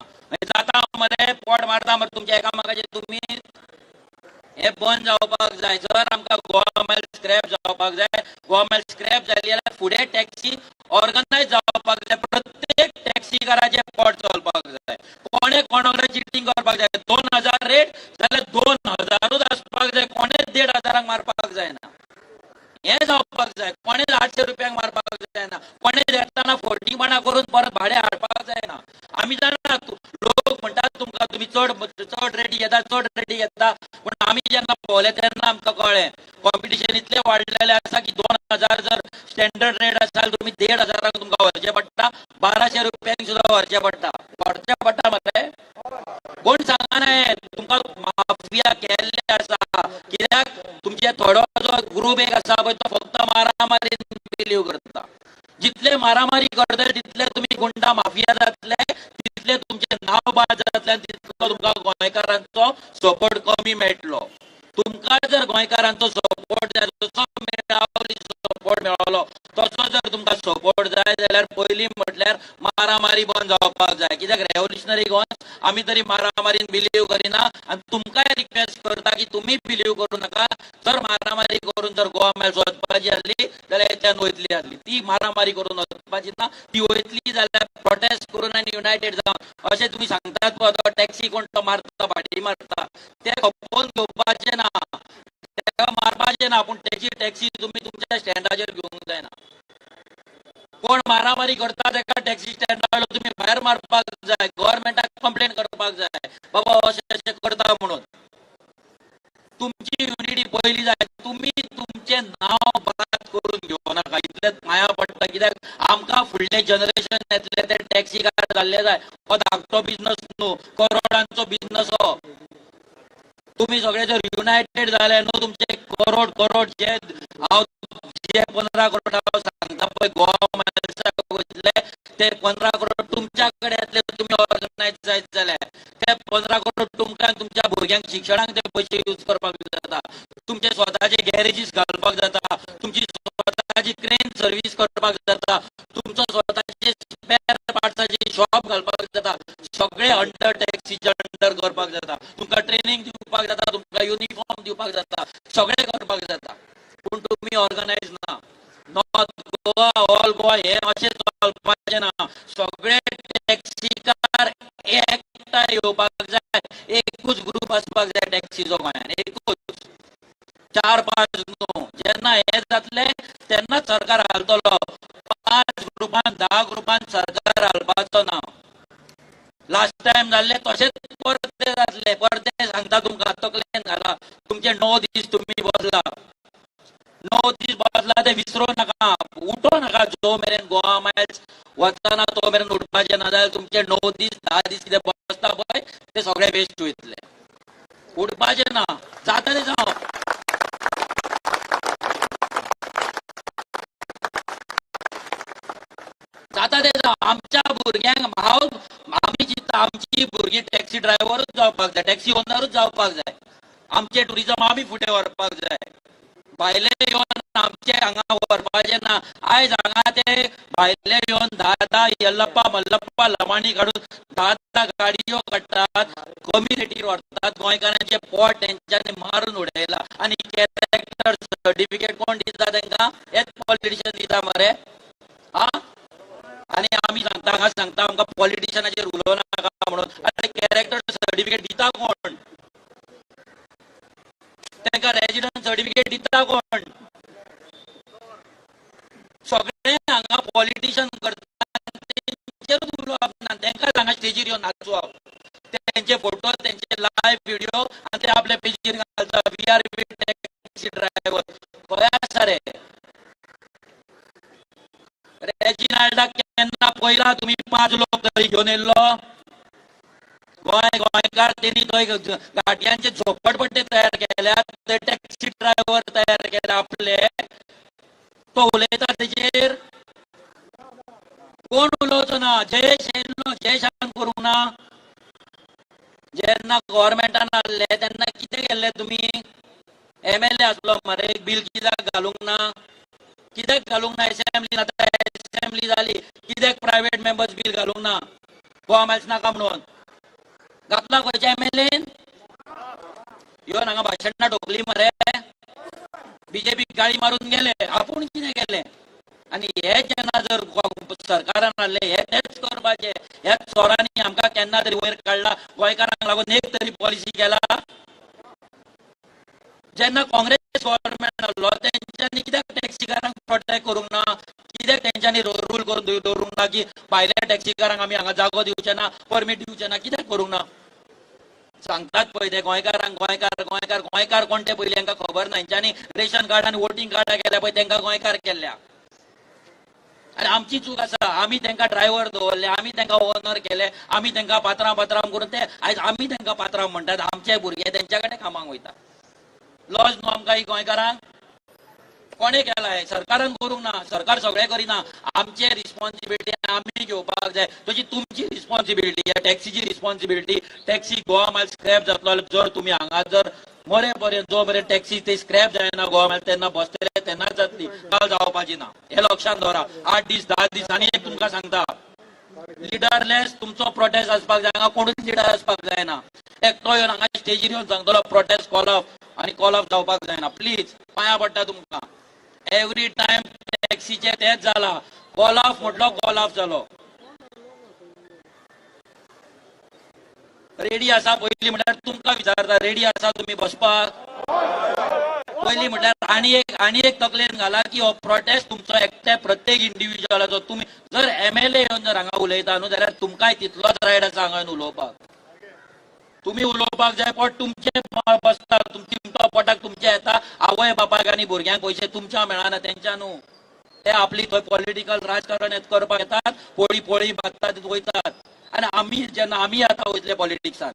जाता मरे, पोट मारता मरे तुमच्या एकामेकाचेर तुमी. हे बंद जावपाक जाय. जर आमकां गोवा मायल स्क्रॅप जावपाक जाय, गोवा मायल स्क्रॅप जाली जाल्यार फुडें टॅक्सी ऑर्गनायज जावपाक जाय. प्रत्येक टॅक्सीकाराचें पोट चलपाक जाय. कोणे कोणा वांगडा चिटींग करपाक जाय. 2000 रेट जाल्यार 2000ूच आसपाक जाय. कोणेच 1500 मारपाक जायना. हें जावपाक जाय. कोणेच 800 रुपयांक मारपाक जायना. कोणेच येतना फटींगपणा करून परत भाडें हाडपाक जायना. आमी जाणा, लोक म्हणटात तुमकां, तुमी चड चड रेटी घेता, चड रेटी घेता. पूण आमी जेन्ना पळयलें तेन्ना आमकां कळ्ळें, कॉम्पिटिशन इतलें वाडलेलें आसा की 2000 जर स्टँडर्ड रेट आसा जाल्यार तुमी 1500 तुमकां व्हरचें पडटा, 1200 रुपयांक सुद्दां व्हरचें पडटा. व्हरचें पडटा मरे. कोण सांगना हें तुमकां. माफिया केल्ले आसा. कित्याक तुमचे थोडो जो ग्रुप एक आसा पळय, तो फक्त मारामारी बिलीव करता. जितले मारामारी करतले तितले तुमी गुंडा माफिया जातले, तितले तुमचे नांव बाद जातले आनी तितलो तुमकां गोंयकारांचो सपोर्ट कमी मेळटलो. तुमकां जर गोंयकारांचो सपोर्ट जाय, जसो मेळावली सपोर्ट मेळ्ळो तसो जर तुमकां सपोर्ट जाय जाल्यार पयलीं म्हटल्यार मारामारी बंद जावपाक जाय. कित्याक रेव्होल्युशनरी गोंय आमी तरी मारामारीन बिलीव करिना आनी तुमकांय रिक्वेस्ट करता की तुमी बिलीव करूं नाका. जर मारामारी करून जर गोवा मायल्स वचपाची आसली जाल्यार इतल्यान वयतली आसली. ती मारामारी करून वचपाची ना. ती वयतली जाल्यार प्रोटेस्ट करून आनी युनायटेड जावन. अशें तुमी सांगतात पळय, तो टॅक्सी कोण तो मारता, भाडी मारता, ते खपोवन घेवपाचें ना, तेका मारपाचें ना, पूण तेची टॅक्सी तुमी तुमच्या स्टँडाचेर घेवंक जायना. कोण मारामारी करता तेका टॅक्सी स्टँडार तुमी भायर मारपाक जाय. गव्हर्मेंटाक कंप्लेन करपाक जाय, बाबा अशें अशें करता म्हणून. तुमची युनिटी पयली जाय. तुमी तुमचें नांव बाद करून घेवं नाका, इतलें पांयां पडटा. कित्याक आमकां फुडलें जनरेशन येतलें ते टॅक्सीकार जाल्ले जाय. हो धाकटो बिजनस न्हू, करोडांचो बिजनस हो. तुमी सगळे जर युनायटेड जाले न्हू, तुमचे करोड करोड जे हांव जे 15 करोड हांव सांगता पळय गोवा मायल्साक वयतले, ते 15 करोड तुमच्या कडेन येतले. तुमी ऑर्गनायज जायत जाल्यार ते 15 करोड तुमकां तुमच्या भुरग्यांक शिक्षणाक ते पयशे यूज करपाक जाता. तुमचे स्वताचे गॅरेजीस घालपाक जाता. तुमची स्वताची क्रेन सर्वीस करपाक जाता. तुमचो स्वताचे स्पेअर पार्ट्साची शॉप घालपाक जाता. सगळे अंडर टॅक्सीच्या अंडर करपाक जाता. तुमकां ट्रेनिंग दिवपाक जाता, तुमकां युनिफॉर्म दिवपाक जाता, सगळें करपाक जाता. पूण तुमी ऑर्गनायज ना. नॉर्थ गोवा, ऑल गोवा हे अशें चलपाचें ना. सगळे टॅक्सीकार एकठांय येवपाक जाय. एकूच ग्रुप आसपाक जाय टॅक्सीचो गोंयान, एकूच, चार पांच न्हू. जेन्ना हें जातलें तेन्नाच सरकार हालतलो. पांच ग्रुपान, 10 ग्रुपान सरकार हालपाचो ना. लास्ट टायम जाल्ले तशेंच परते जातले. परते सांगता तुमकां, तकलेन घाला. तुमचे 9 दीस तुमी बसला, 9 दीस बसला ते विसरो नाका. उठो नाका. जो मेरेन गोवा मायल्स वचना तो मेरेन उठपाचें ना. जाल्यार तुमचे 9 दीस, 10 दीस कितें बसता पळय ते सगळे वेस्ट वयतले. उठपाचें ना. जाता तें जावं. जाता तें जावं. आमच्या भुरग्यांक हांव आमी चिंत्ता, आमची भुरगीं टॅक्सी ड्रायव्हरूच जावपाक जाय, टॅक्सी ओनरूच जावपाक जाय. आमचें टुरिजम आमी फुडें व्हरपाक जाय. भायले येवन आमचे हांगा व्हरपाचें ना. आयज हांगा ते भायले येवन 10-10 यल्लप्पा मल्लप्पा लमाणी काडून 10-10 गाडयो काडटात, कमी रेटीर व्हरतात. गोंयकारांचे पोट तेंच्यांनी मारून उडयला. आनी कॅरेक्टर सर्टिफिकेट कोण दिता तेंकां? हेच पॉलिटिशियन दिता मरे. हा, आनी आमी सांगता, हांगा सांगता आमकां पॉलिटिशियनाचेर उलोवं नाका म्हणून. आनी कॅरेक्टर सर्टिफिकेट दिता कोण? तांकां रेजिडंट सर्टिफिकेट दिता कोण? सगळे हांगा पॉलिटिशियन करता, तेंचेरूच उलोवप ना. तेंकां हांगा स्टेजीर येवन नाचोवप, तेंचे फोटो, तेंचे लायव्ह व्हिडिओ आनी ते आपल्या पेजीर घालता. We are with taxi driver. खंय आसा रे रेजिनाल्डाक? केन्ना पयला तुमी 5 लोक तरी घेवन येयल्लो? गोंय गोंयकार तेणी थंय गाडयांचे झोपडपट्टे तयार केल्यात, ते टॅक्सी ड्रायव्हर तयार केले आपले. तो उलयता तेचेर कोण उलोवचो ना. जयेश येयल्लो, जयेशान करूंक ना. जेन्ना गव्हर्मेंटान आहले तेन्ना कितें केल्लें तुमी? एमएलए आसलो मरे, बील कित्याक घालूंक ना? कित्याक घालूंक ना एसेंब्लीन? आतां एसेंब्ली जाली, कित्याक प्रायव्हेट मेंबर्स बील घालूंक ना? गोवा मायल्स नाका म्हणून घातला खंयच्या एमएलएन? येवन हांगा भाशणां ठोकली मरे, बीजेपी गाळी मारून गेले, आपूण कितें केलें? आनी हे जेन्ना जर सरकारान हाडले, हे तेच करपाचे. ह्याच चोरांनी आमकां केन्ना तरी वयर काडला? गोंयकारांक लागून एक तरी पॉलिसी केला? जेन्ना काँग्रेस गव्हर्मेंट आसलो तेंच्यांनी कित्याक टॅक्सीकारांक प्रोटेक्ट करूंक ना? कित्याक तेंच्यांनी रूल करून दवरूंक ना की भायल्या टॅक्सीकारांक आमी हांगा जागो दिवचे ना, परमीट दिवचे ना? कित्याक करूंक ना? सांगतात पळय ते गोंयकारांक गोंयकार गोंयकार गोंयकार कोण ते पयलीं हांकां खबर ना. हेंच्यांनी रेशन कार्ड आनी वोटींग कार्डां केल्या पळय, तेंकां गोंयकार केल्ल्या. आनी आमची चूक आसा, आमी तेंकां ड्रायव्हर दवरले, आमी तेंकां ओनर केले, आमी तेंकां पात्रांव पात्रांव करून ते आयज आमी तेंकां पात्रांव म्हणटात. आमचे भुरगे तेंच्या कडेन कामाक वयता. लॉज न्हू आमकां ही गोंयकारांक? कोणें केला हें? सरकारान करूंक ना. सरकार सगळें करिना. आमचे रिस्पॉन्सिबिलिटी आमी घेवपाक जाय. तशी तुमची रिस्पॉन्सिबिलिटी, ह्या टॅक्सीची रिस्पॉन्सिबिलिटी. टॅक्सी गोवा मायल स्क्रॅप जातलो जर तुमी हांगा जर मरे पर्यंत, जो मेरेन टॅक्सी ते स्क्रॅप जायना गोवा मायल, तेन्ना बसतले तेन्नाच जातली, काल जावपाची ना. हे लक्षात दवरा. 8 दीस 10 दीस. आनी एक तुमकां सांगता, लिडरलेस तुमचो प्रोटेस्ट आसपाक जाय. हांगा कोणूच लिडर आसपाक जायना. एकटो येवन हांगा स्टेजीर येवन सांगतलो प्रोटेस्ट कॉल ऑफ, आनी कॉल ऑफ जावपाक जायना. प्लीज, पांया पडटा तुमकां. एवरी टायम टॅक्सीचे तेच जाला, कॉल ऑफ म्हटलो कॉल ऑफ जालो. रेडी आसा? पयलीं म्हटल्यार तुमकां विचारता, रेडी आसा तुमी बसपाक? पयलीं म्हटल्यार आनी एक तकलेन घाला की हो प्रोटेस्ट तुमचो एकटे प्रत्येक इंडिव्हिज्युअलाचो. तुमी जर एमएलए येवन जर हांगा उलयता न्हू जाल्यार तुमकांय तितलोच रायट आसा हांगा येवन उलोवपाक. तुमी उलोवपाक जाय. पोट तुमचें बसता, तुमच्या पोटाक तुमचें येता. आवय बापायक आनी भुरग्यांक पयशे तुमच्या मेळना, तेंच्या न्हू. ते आपली थंय पॉलिटिकल राजकारण करपाक येतात, पोळी पोळी बांदतात वयतात. आनी आमी जेन्ना आमी आतां वयतले पॉलिटिक्सान,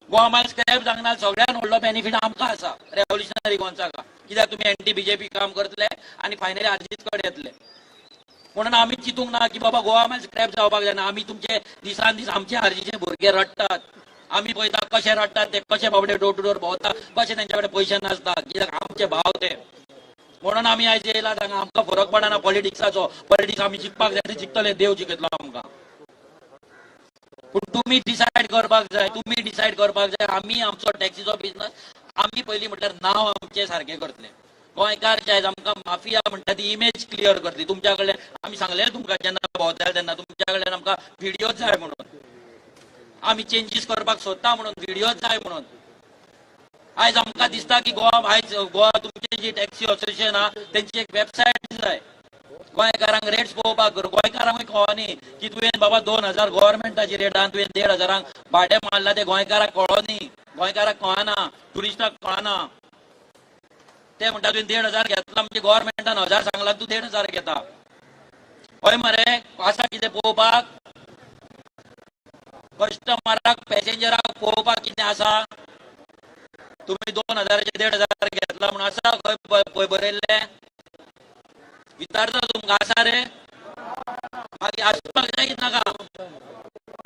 गोवा मायल स्क्रॅप जावंक ना, सगळ्यान व्हडलो बेनिफीट आमकां आसा रेव्होल्युशनरी गोंसाका. कित्याक तुमी एंटी बीजेपी काम करतले आनी फायनली आरजीच कडेन येतले. म्हणून आमी चिंतूंक ना की बाबा गोवा मायल स्क्रॅप जावपाक जायना. आमी तुमचे दिसान दीस आमचे आरजीचे भुरगे रडटात, आमी पळयता कशे रडटात ते, कशे बाबडे डोर टू डोर भोंवता, कशे तेंच्या कडेन पयशे नासता, कित्याक आमचे भाव ते. म्हणून आमी आयज येयला हांगा. आमकां फरक पडना पॉलिटिक्साचो. पॉलिटिक्स आमी जिखपाक जाय ते जिखतले, देव जिखयतलो आमकां. पूण तुमी डिसायड करपाक जाय, तुमी डिसायड करपाक जाय. आमी आमचो टॅक्सीचो बिजनस आमी पयलीं म्हटल्यार नांव आमचें सारकें करतले. गोंयकार जे आयज आमकां माफिया म्हणटा ती इमेज क्लियर करतली. तुमच्या कडल्यान आमी सांगलें तुमकां जेन्ना भोंवताले तेन्ना, तुमच्या कडल्यान आमकां व्हिडियोज जाय म्हणून, आमी चेंजीस करपाक सोदता म्हणून, व्हिडियोज जाय म्हणून. आयज आमकां दिसता की गोवा आयज गोवा तुमची जी टॅक्सी असोसिएशन आहा तेंची एक वेबसायट जाय. गोंयकारांक रेट्स पळोवपाक, गोंयकारांकूय कळनी की तुवें बाबा 2000 गव्हर्मेंटाची रेट आहा, तुवें 1500 भाडें मारला, ते गोंयकाराक कळनी, गोंयकाराक कळना, ट्युरिस्टाक कळना. ते म्हणटा तुवें 1500 घेतला म्हणजे गव्हर्मेंटान 1000 सांगला, तूं 1500 घेता. हय मरे, आसा कितें पळोवपाक? कस्टमराक पॅसेंजराक पळोवपाक कितें आसा? तुमी 2000 1500 घेतला म्हणून आसा खंय बरयल्लें? विचारता तुमकां, आसा रे? मागीर आसपाक जाय नाका?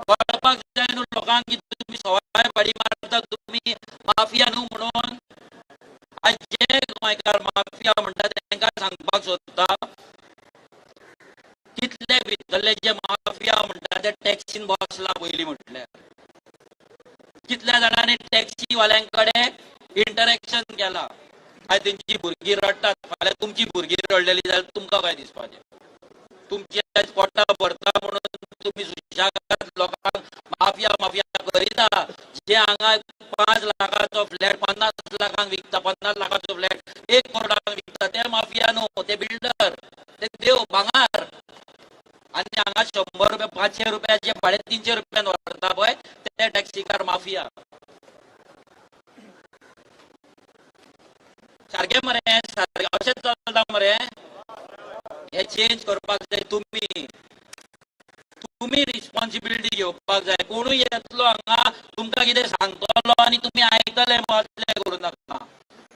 कळपाक जाय न्हू लोकांक की तुमी सवाय भाडी मारता, तुमी माफिया न्हू म्हणून. आयज जे गोंयकार माफिया म्हणटा तेंकां कितल्या जाणांनी टॅक्सीवाल्यांकडे इंटरॅक्शन केला. आयज तेंची भुरगीं रडटात, फाल्यां तुमची भुरगीं रडलेली जाल्यार तुमकां काय दिसपाचें? तुमची आयज पोटां भरता म्हणून तुमी सुशेगाद लोकांक माफिया माफिया करिता. जे हांगा 5 लाखाचो फ्लॅट 50 लाखांक विकता, 50 लाखाचो फ्लॅट 1 करोडांक विकता, ते माफिया न्हू, ते बिल्डर, ते देव भांगार. आनी हांगा 100 रुपया 500 रुपयाचे 350 रुपयान व्हरता पळय ते टॅक्सीकार माफिया. सारकें मरे, सारकें अशेंच चलता मरे. हे चेंज करपाक जाय. तुमी तुमी रिस्पॉन्सिबिलिटी घेवपाक जाय. कोणूय येतलो हांगा तुमकां कितें सांगतलो आनी तुमी आयकतले, असलें करूं नाका.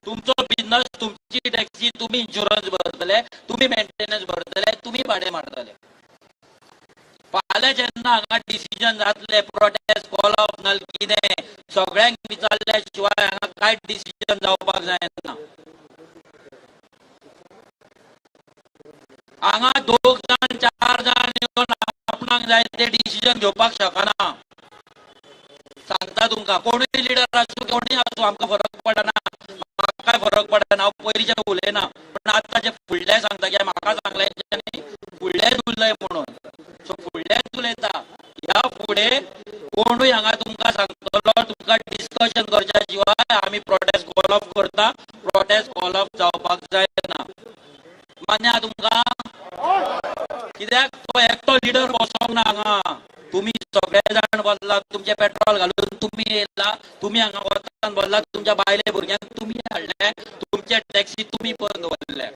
तुमचो बिजनस, तुमची टॅक्सी, तुमी इन्शुरन्स भरतले, तुमी मेंटेनन्स भरतले, तुमी भाडें मारतले. फाल्यां जेन्ना हांगा डिसिजन जातले, प्रोटेस्ट कॉल ऑफ ना कितें, सगळ्यांक विचारल्या शिवाय हांगा कांयच डिसिजन जावपाक जायना. हांगा 2 जाण 4 जाण येवन आपणाक जाय ते डिसिजन घेवपाक शकना. सांगता तुमकां, कोणूय लिडर आसूं कोणूय आसूं, आमकां फरक पडना, म्हाकाय फरक पडना. हांव पयलींचें उलयना, पूण आतांचे फुडलें सांगता, कित्याक म्हाका सांगलें तेंच्यांनी फुडलेंच उलय म्हणून. सो फुडलेंच उलयता. ह्या फुडें कोणूय हांगा तुमकां सांगतलो, तुमकां डिस्कशन करच्या शिवाय आमी प्रोटेस्ट कॉल ऑफ करता. प्रोटेस्ट कॉल ऑफ जावपाक जायना. मान्य आहा तुमकां? कित्याक तो एकटो लिडर बसोंक ना हांगा. तुमी सगळे जाण बसला, तुमचें पेट्रोल घालून तुमी येयला, तुमी हांगा वतान बसला, तुमच्या बायले भुरग्यांक तुमी हाडले, तुमचे टॅक्सी तुमी बंद दवरले.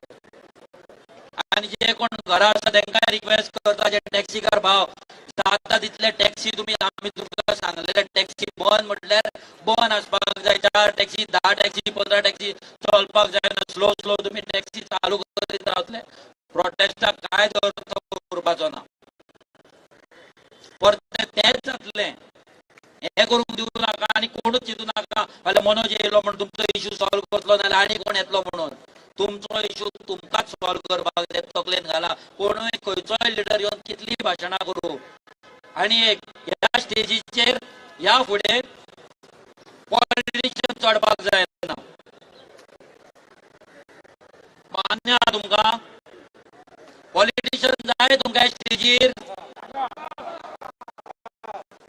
आनी जे कोण घरा आसा तेंकांय रिक्वेस्ट करता, जे टॅक्सीकार भाव जाता तितले टॅक्सी तुमी, आमी तुमकां सांगलेले टॅक्सी बंद म्हटल्यार बंद आसपाक जाय. 4 टॅक्सी, 10 टॅक्सी, 15 टॅक्सी चलपाक जायना. स्लो स्लो तुमी टॅक्सी चालू करीत रावतले, प्रोटेस्टाक कांयच अर्थ उरपाचो ना. परतें तेंच जातलें. हें करूंक दिवं नाका आनी कोणूच चिंतू नाका फाल्यां मनोज येयलो म्हण तुमचो इशू सॉल्व करतलो, नाजाल्यार आनी कोण येतलो म्हणून. तुमचो इशू तुमकांच सॉल्व करपाक जाय. तकलेन घाला. कोणूय खंयचोय लिडर येवन कितलीं भाशणां करूं. आनी एक ह्या स्टेजीचेर ह्या फुडें पॉलिटिशियन चडपाक जायना. मान्य आहा तुमकां? पॉलिटिशियन जाय तुमकां स्टेजीर?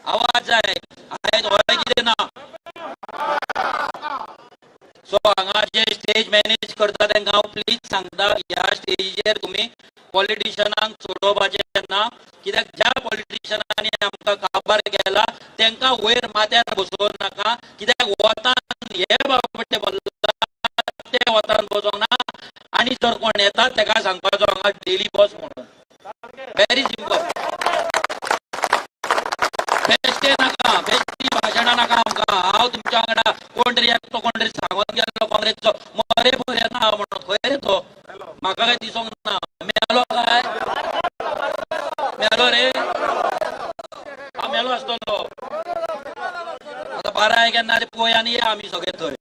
आवाज जाय. आयज हय कितें ना. सो हांगा जे स्टेज मॅनेज करता तांकां हांव प्लीज सांगता, ह्या स्टेजीचेर तुमी पॉलिटिशियनांक चडोवपाचें ना. कित्याक ज्या पॉलिटिशियनांनी आमकां काबार केला तांकां वयर माथ्यार बसोवं नाका. कित्याक वतान हे बाबटे बसला ते वतान बसोंक ना. आनी जर कोण येता ताका सांगपाचो हांगा डेली बस म्हणून. Very simple. बेश्टे नाका, बेश्टी भाशणां नाका आमकां. हांव तुमच्या वांगडा कोण तरी एकटो कोण तरी सांगून गेल्लो काँग्रेसचो मरे बरे ना म्हणून. खंय रे तो? म्हाका काय दिसोंक ना. मेलो काय? मेलो रे? हांव मेलो आसतलो. आतां 12 केन्ना ते पळय आनी या आमी सगळे थंय.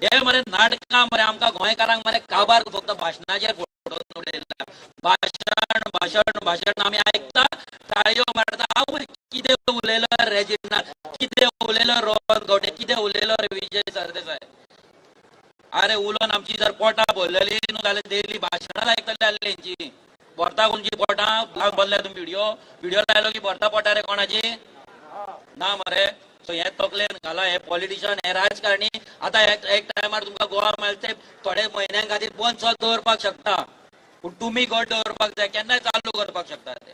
हे मरे नाटकां मरे आमकां गोंयकारांक मरे काबार फक्त भाशणाचेर फोटो उडयला. भाशण भाशण भाशण आमी आयकता, टाळयो मारता. हांव कितें उलयलो रेजिनाल्ड, कितें उलयलो रोहन खंवटे, कितें उलयलो रे विजय सरदेसाय. अरे उलोवन आमची जर पोटां भरलेली न्हू जाल्यार डेली भाशणां आयकतले आसले हेंची. भरता कोणची पोटां? भरल्या तुमी व्हिडियो व्हिडियो लायलो की भरता पोटां रे कोणाची ना मरे. सो हे तकलेन घाला. हे पॉलिटिशियन, हे राजकारणी आतां एक टायमार तुमकां गोवा मेळटे थोडे म्हयन्यां खातीर बंद सुद्दां दवरपाक शकता, पूण तुमी घट दवरपाक जाय. केन्नाय चालू करपाक शकता ते.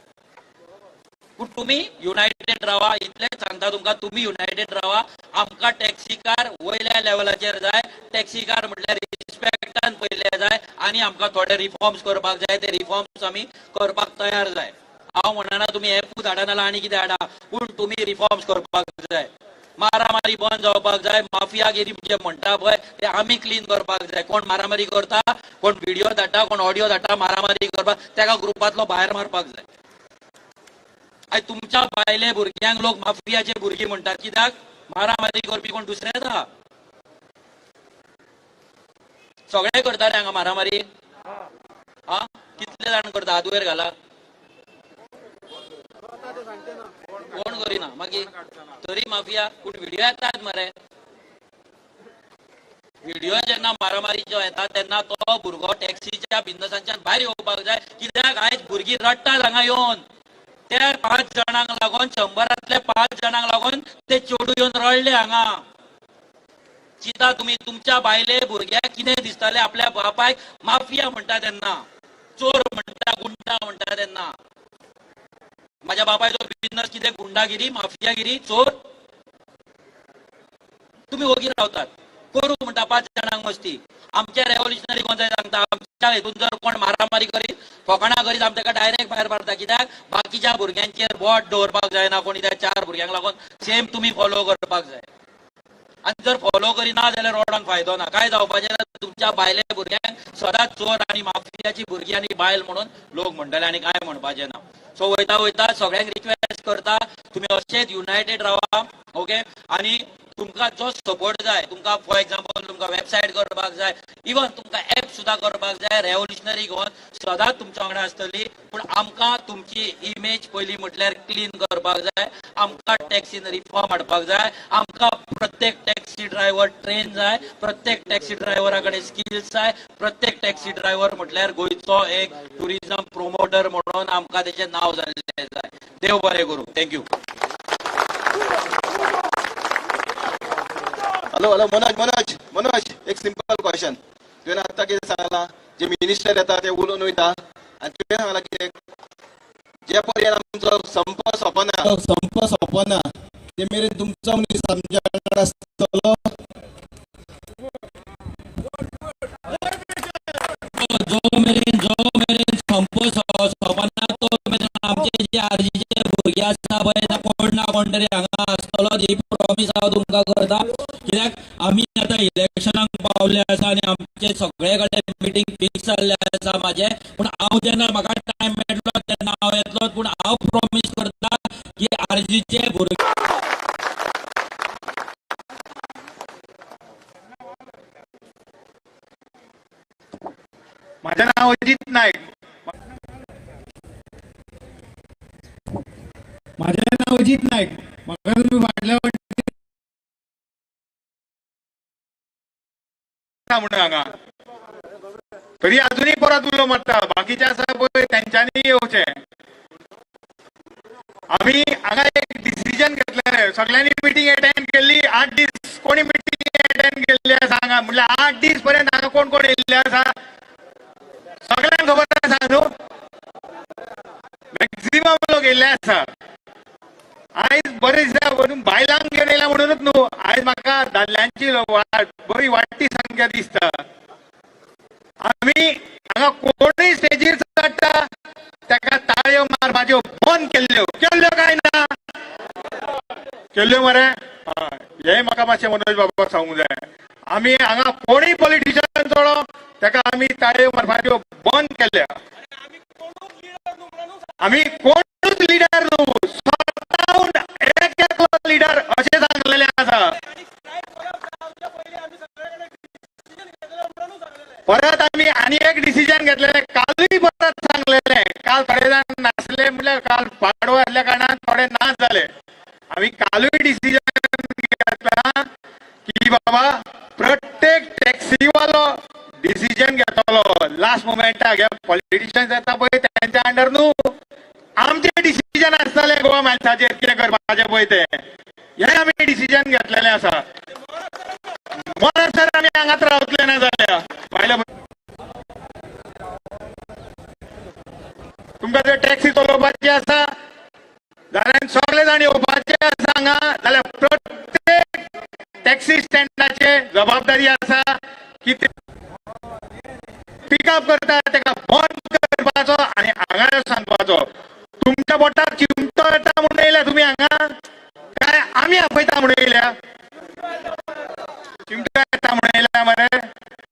पूण तुमी युनायटेड रावा, इतलेंच सांगता तुमकां. तुमी युनायटेड रावा. आमकां टॅक्सीकार वयल्या लेवलाचेर जाय. टॅक्सीकार म्हटल्यार रिस्पेक्टान पयले जाय. आनी आमकां थोडे रिफॉर्म्स करपाक जाय, ते रिफॉर्म्स आमी करपाक तयार जाय. हांव म्हणना तुमी एपूच हाडा नाल्यार आनी कितें हाडा, पूण तुमी रिफॉर्म्स करपाक जाय. मारामारी बंद जावपाक जाय. माफियागिरी जे म्हणटा पळय ते आमी क्लीन करपाक जाय. कोण मारामारी करता, कोण व्हिडिओ धाडटा, कोण ऑडियो धाडटा मारामारी करपाक, ताका ग्रुपांतलो भायर मारपाक जाय. आयज तुमच्या बायले भुरग्यांक लोक माफियाचे भुरगीं म्हणटात, कित्याक मारामारी करपी कोण दुसरे येता. सगळे करता रे हांगा मारामारी. हा कितले जाण करता? हात वयर घाला. कोण करिना मागीर तरी माफिया. पूण व्हिडिओ येतात मरे, व्हिडिओ जेन्ना मारामारीचो येता तेन्ना तो भुरगो टॅक्सीच्या बिझनसांच्यान भायर येवपाक जाय. कित्याक आयज भुरगीं रडटात हांगा येवन, त्या 5 जाणांक लागून, 100रांतले 5 जाणांक लागून ते चेडूं येवन रडले हांगा. चिंता तुमी तुमच्या बायले भुरग्याक कितें दिसतालें? आपल्या बापायक माफिया म्हणटा तेन्ना, चोर म्हणटा, गुंडा म्हणटा तेन्ना. माझ्या बापायचो बिझनस कितें? गुंडागिरी, माफियागिरी, चोर. तुमी ओगी रावतात, करू म्हणटा 5 जाणांक मस्ती. आमच्या रेव्होल्युशनरी कोण जाय सांगता, आमच्या हितून जर कोण मारामारी करीत, फोकाणां करीत, आमी ताका डायरेक्ट भायर मारता. कित्याक बाकीच्या भुरग्यांचेर बोट दवरपाक जायना कोणी, त्या 4 भुरग्यांक लागून सेम तुमी फॉलो करपाक जाय. आनी जर फॉलो करिना जाल्यार रोडान फायदो ना. काय जावपाचें ना, तुमच्या बायले भुरग्यांक सदांच चोर आनी माफियाची भुरगीं आनी बायल म्हणून लोक म्हणटले आनी काय म्हणपाचें ना. सो वयता वयता सगळ्यांक रिक्वेस्ट करता, तुमी अशेंच युनायटेड रावा, ओके. आनी तुमकां जो सपोर्ट जाय, तुमकां फॉर एग्जाम्पल तुमकां वेबसायट करपाक जाय, इवन तुमकां एप सुद्दां करपाक जाय, रेव्होल्युशनरी गोवन सदांच तुमच्या वांगडा आसतली. पूण आमकां तुमची इमेज पयलीं म्हटल्यार क्लीन करपाक जाय, आमकां टॅक्सीन रिफॉर्म हाडपाक जाय, आमकां प्रत्येक टॅक्सी ड्रायव्हर ट्रेन जाय, प्रत्येक टॅक्सी ड्रायव्हरा कडेन स्किल्स जाय, प्रत्येक टॅक्सी ड्रायव्हर म्हटल्यार गोंयचो एक ट्युरिझम प्रोमोटर म्हणून आमकां तेचें नांव जाल्लें जाय. देव बरें करूं. Thank you. Hello hello Manoj Manoj Manoj, एक सिंपल क्वेश्चन. तुवें आतां कितें सांगलां, जे मिनिस्टर येता ते उलोवन वयता आनी तुवें सांगलां कितें, जे पर्यंत आमचो संप सोंपना, संप सोंपना ते मेरेन तुमचो मनीस आमच्या वांगडा आसतलो. जो मेरेन संप सोंपना तो मेरेन आमचे जे आरजीचे भुरगे आसा पळय, कोण ना कोण तरी हांगा आसतलो. ही प्रॉमीस हांव तुमकां करता. कित्याक आमी आतां इलेक्शनाक पावले आसा आनी आमचे सगळे कडेन मिटींग फिक्स जाल्ले आसा म्हाजे. पूण हांव जेन्ना म्हाका टायम मेळटलो तेन्ना हांव येतलो. पूण हांव प्रॉमीस करता की आरजीचे भुरगे माझं नाव अजित नाईक. माझं नाव अजित नाईक. म्हाका तुमी फाटल्या म्हणून हांगा तरी अजूनही परत उलो मारता, बाकीचे आसा पळय तेंच्यांनी येवचें. आमी हांगा एक डिसिजन घेतलें, सगळ्यांनी मिटींग अटेंड केल्ली. 8 दीस कोणी मिटींग अटेंड केल्ली आसा हांगा, म्हणल्यार 8 दीस पर्यंत हांगा कोण कोण येयल्ले आसा सगळ्यांक खबर आसा न्हू, मॅक्झिमम लोक येयल्ले आसा. आयज बरें दिसता म्हणून बायलांक घेवन येयला म्हणूनच न्हू, आयज म्हाका दादल्यांची बरी वाडटी संख्या दिसता. आमी हांगा कोणूय स्टेजीर चडटा ताका ताळयो मारपाच्यो बंद केल्ल्यो, केल्ल्यो काय ना केल्ल्यो मरे. हें म्हाका मातशें मनोज बाबा सांगूंक जाय. आमी हांगा कोणूय पॉलिटिशियन चडो ताका आमी ताळयो मारपाच्यो बंद केल्या. आमी कोणूच लिडर न्हू, स्वताहून एक एकलो लिडर अशें सांगलेलें आसा. परत आमी आनी एक डिसिजन घेतलेलें, कालूय परत सांगलेलें. काल थोडे जाण नासले, म्हणल्यार काल पाडवो आसल्या कारणान थोडे ना जाले. आमी कालूय डिसिजन घेतला की बाबा प्रत्येक टॅक्सीवालो डिसिजन घेतलो लास्ट मोमेंटाक. हे पॉलिटिशियन्स येता पळय तेंच्या अंडर न्हू, आमचे डिसिजन आसतलें गोवा मायल्साचेर कितें करपाचें पळय तें, हें आमी डिसिजन घेतलेलें आसा. मरसर आमी हांगाच रावतले ना जाल्यार भायल्या तुमकां जर टॅक्सी चलोवपाची आसा जाल्यार सगळे जाण येवपाचे आसा हांगा, जाल्यार प्रत्येक टॅक्सी स्टँडाचे जबाबदारी आसा की ते पिकअप करता ताका बंद करपाचो आनी हांगा सांगपाचो. तुमच्या बोटार चिमटो येता म्हणून येयल्या तुमी हांगा, काय आमी आपयता म्हणून येयल्या? चिमटो येता म्हणून येयल्या मरे.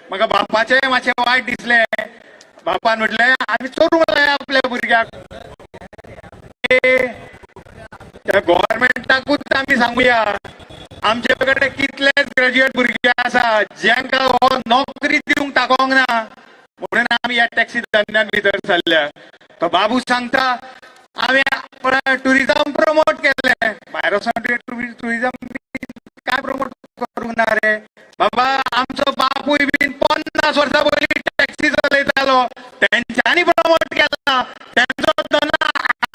म्हाका बापाचें मातशें वायट दिसलें. बापान म्हटलें आमी चोरूंक लाया आपल्या भुरग्याक. त्या गव्हर्मेंटाकूच आमी सांगुया, आमचे कडेन कितलेच ग्रॅज्युएट भुरगे आसा जांकां हो नोकरी दिवंक ताकोंक ना म्हणून आमी ह्या टॅक्सी धंद्यान भितर सरल्या. तो बाबू सांगता आमी टुरिजम प्रमोट केलें. भायर वचोन टुरिजम काय प्रमोट करूंक ना रे बाबा. आमचो बापूय बीन 50 वर्सां पयलीं टॅक्सी चलयतालो. तेंच्यांनी प्रमोट केला. तेंचो धंदो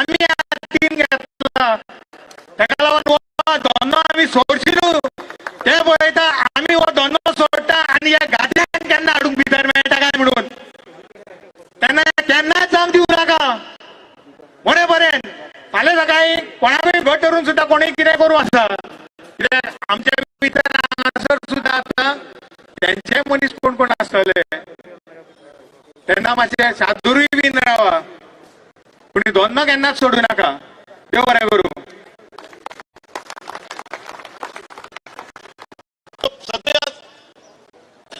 आमी हातीन घेतला. तेका लागून हो धंदो आमी सोडची न्हू. ते पळयता आमी हो धंदो सोडटा आनी ह्या गाद्यांक केन्ना हाडूंक भितर मेळटा काय म्हणून. तेन्ना केन्नाच जावंक दिवं नाका. म्हणे पर्यंत फाल्यां सकाळी कोणाकूय घट धरून सुद्दां कोणूय कितें करूं आसा. कित्याक आमच्या भितर हांगासर सुद्दां आतां तेंचे मनीस कोण कोण आसतले. तेन्ना मातशें सादुरूय बीन रावा, पूण धंदो केन्नाच सोडूं नाका. देव बरें करूं. सध्या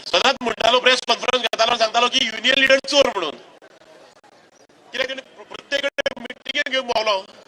सदांच म्हणटालो, प्रेस कॉन्फरन्स घेतालो, सांगतालो की युनियन लिडर चोर म्हणून. कित्याक तेणी प्रत्येक कडेन मिटिंगेन घेवन भोंवलो.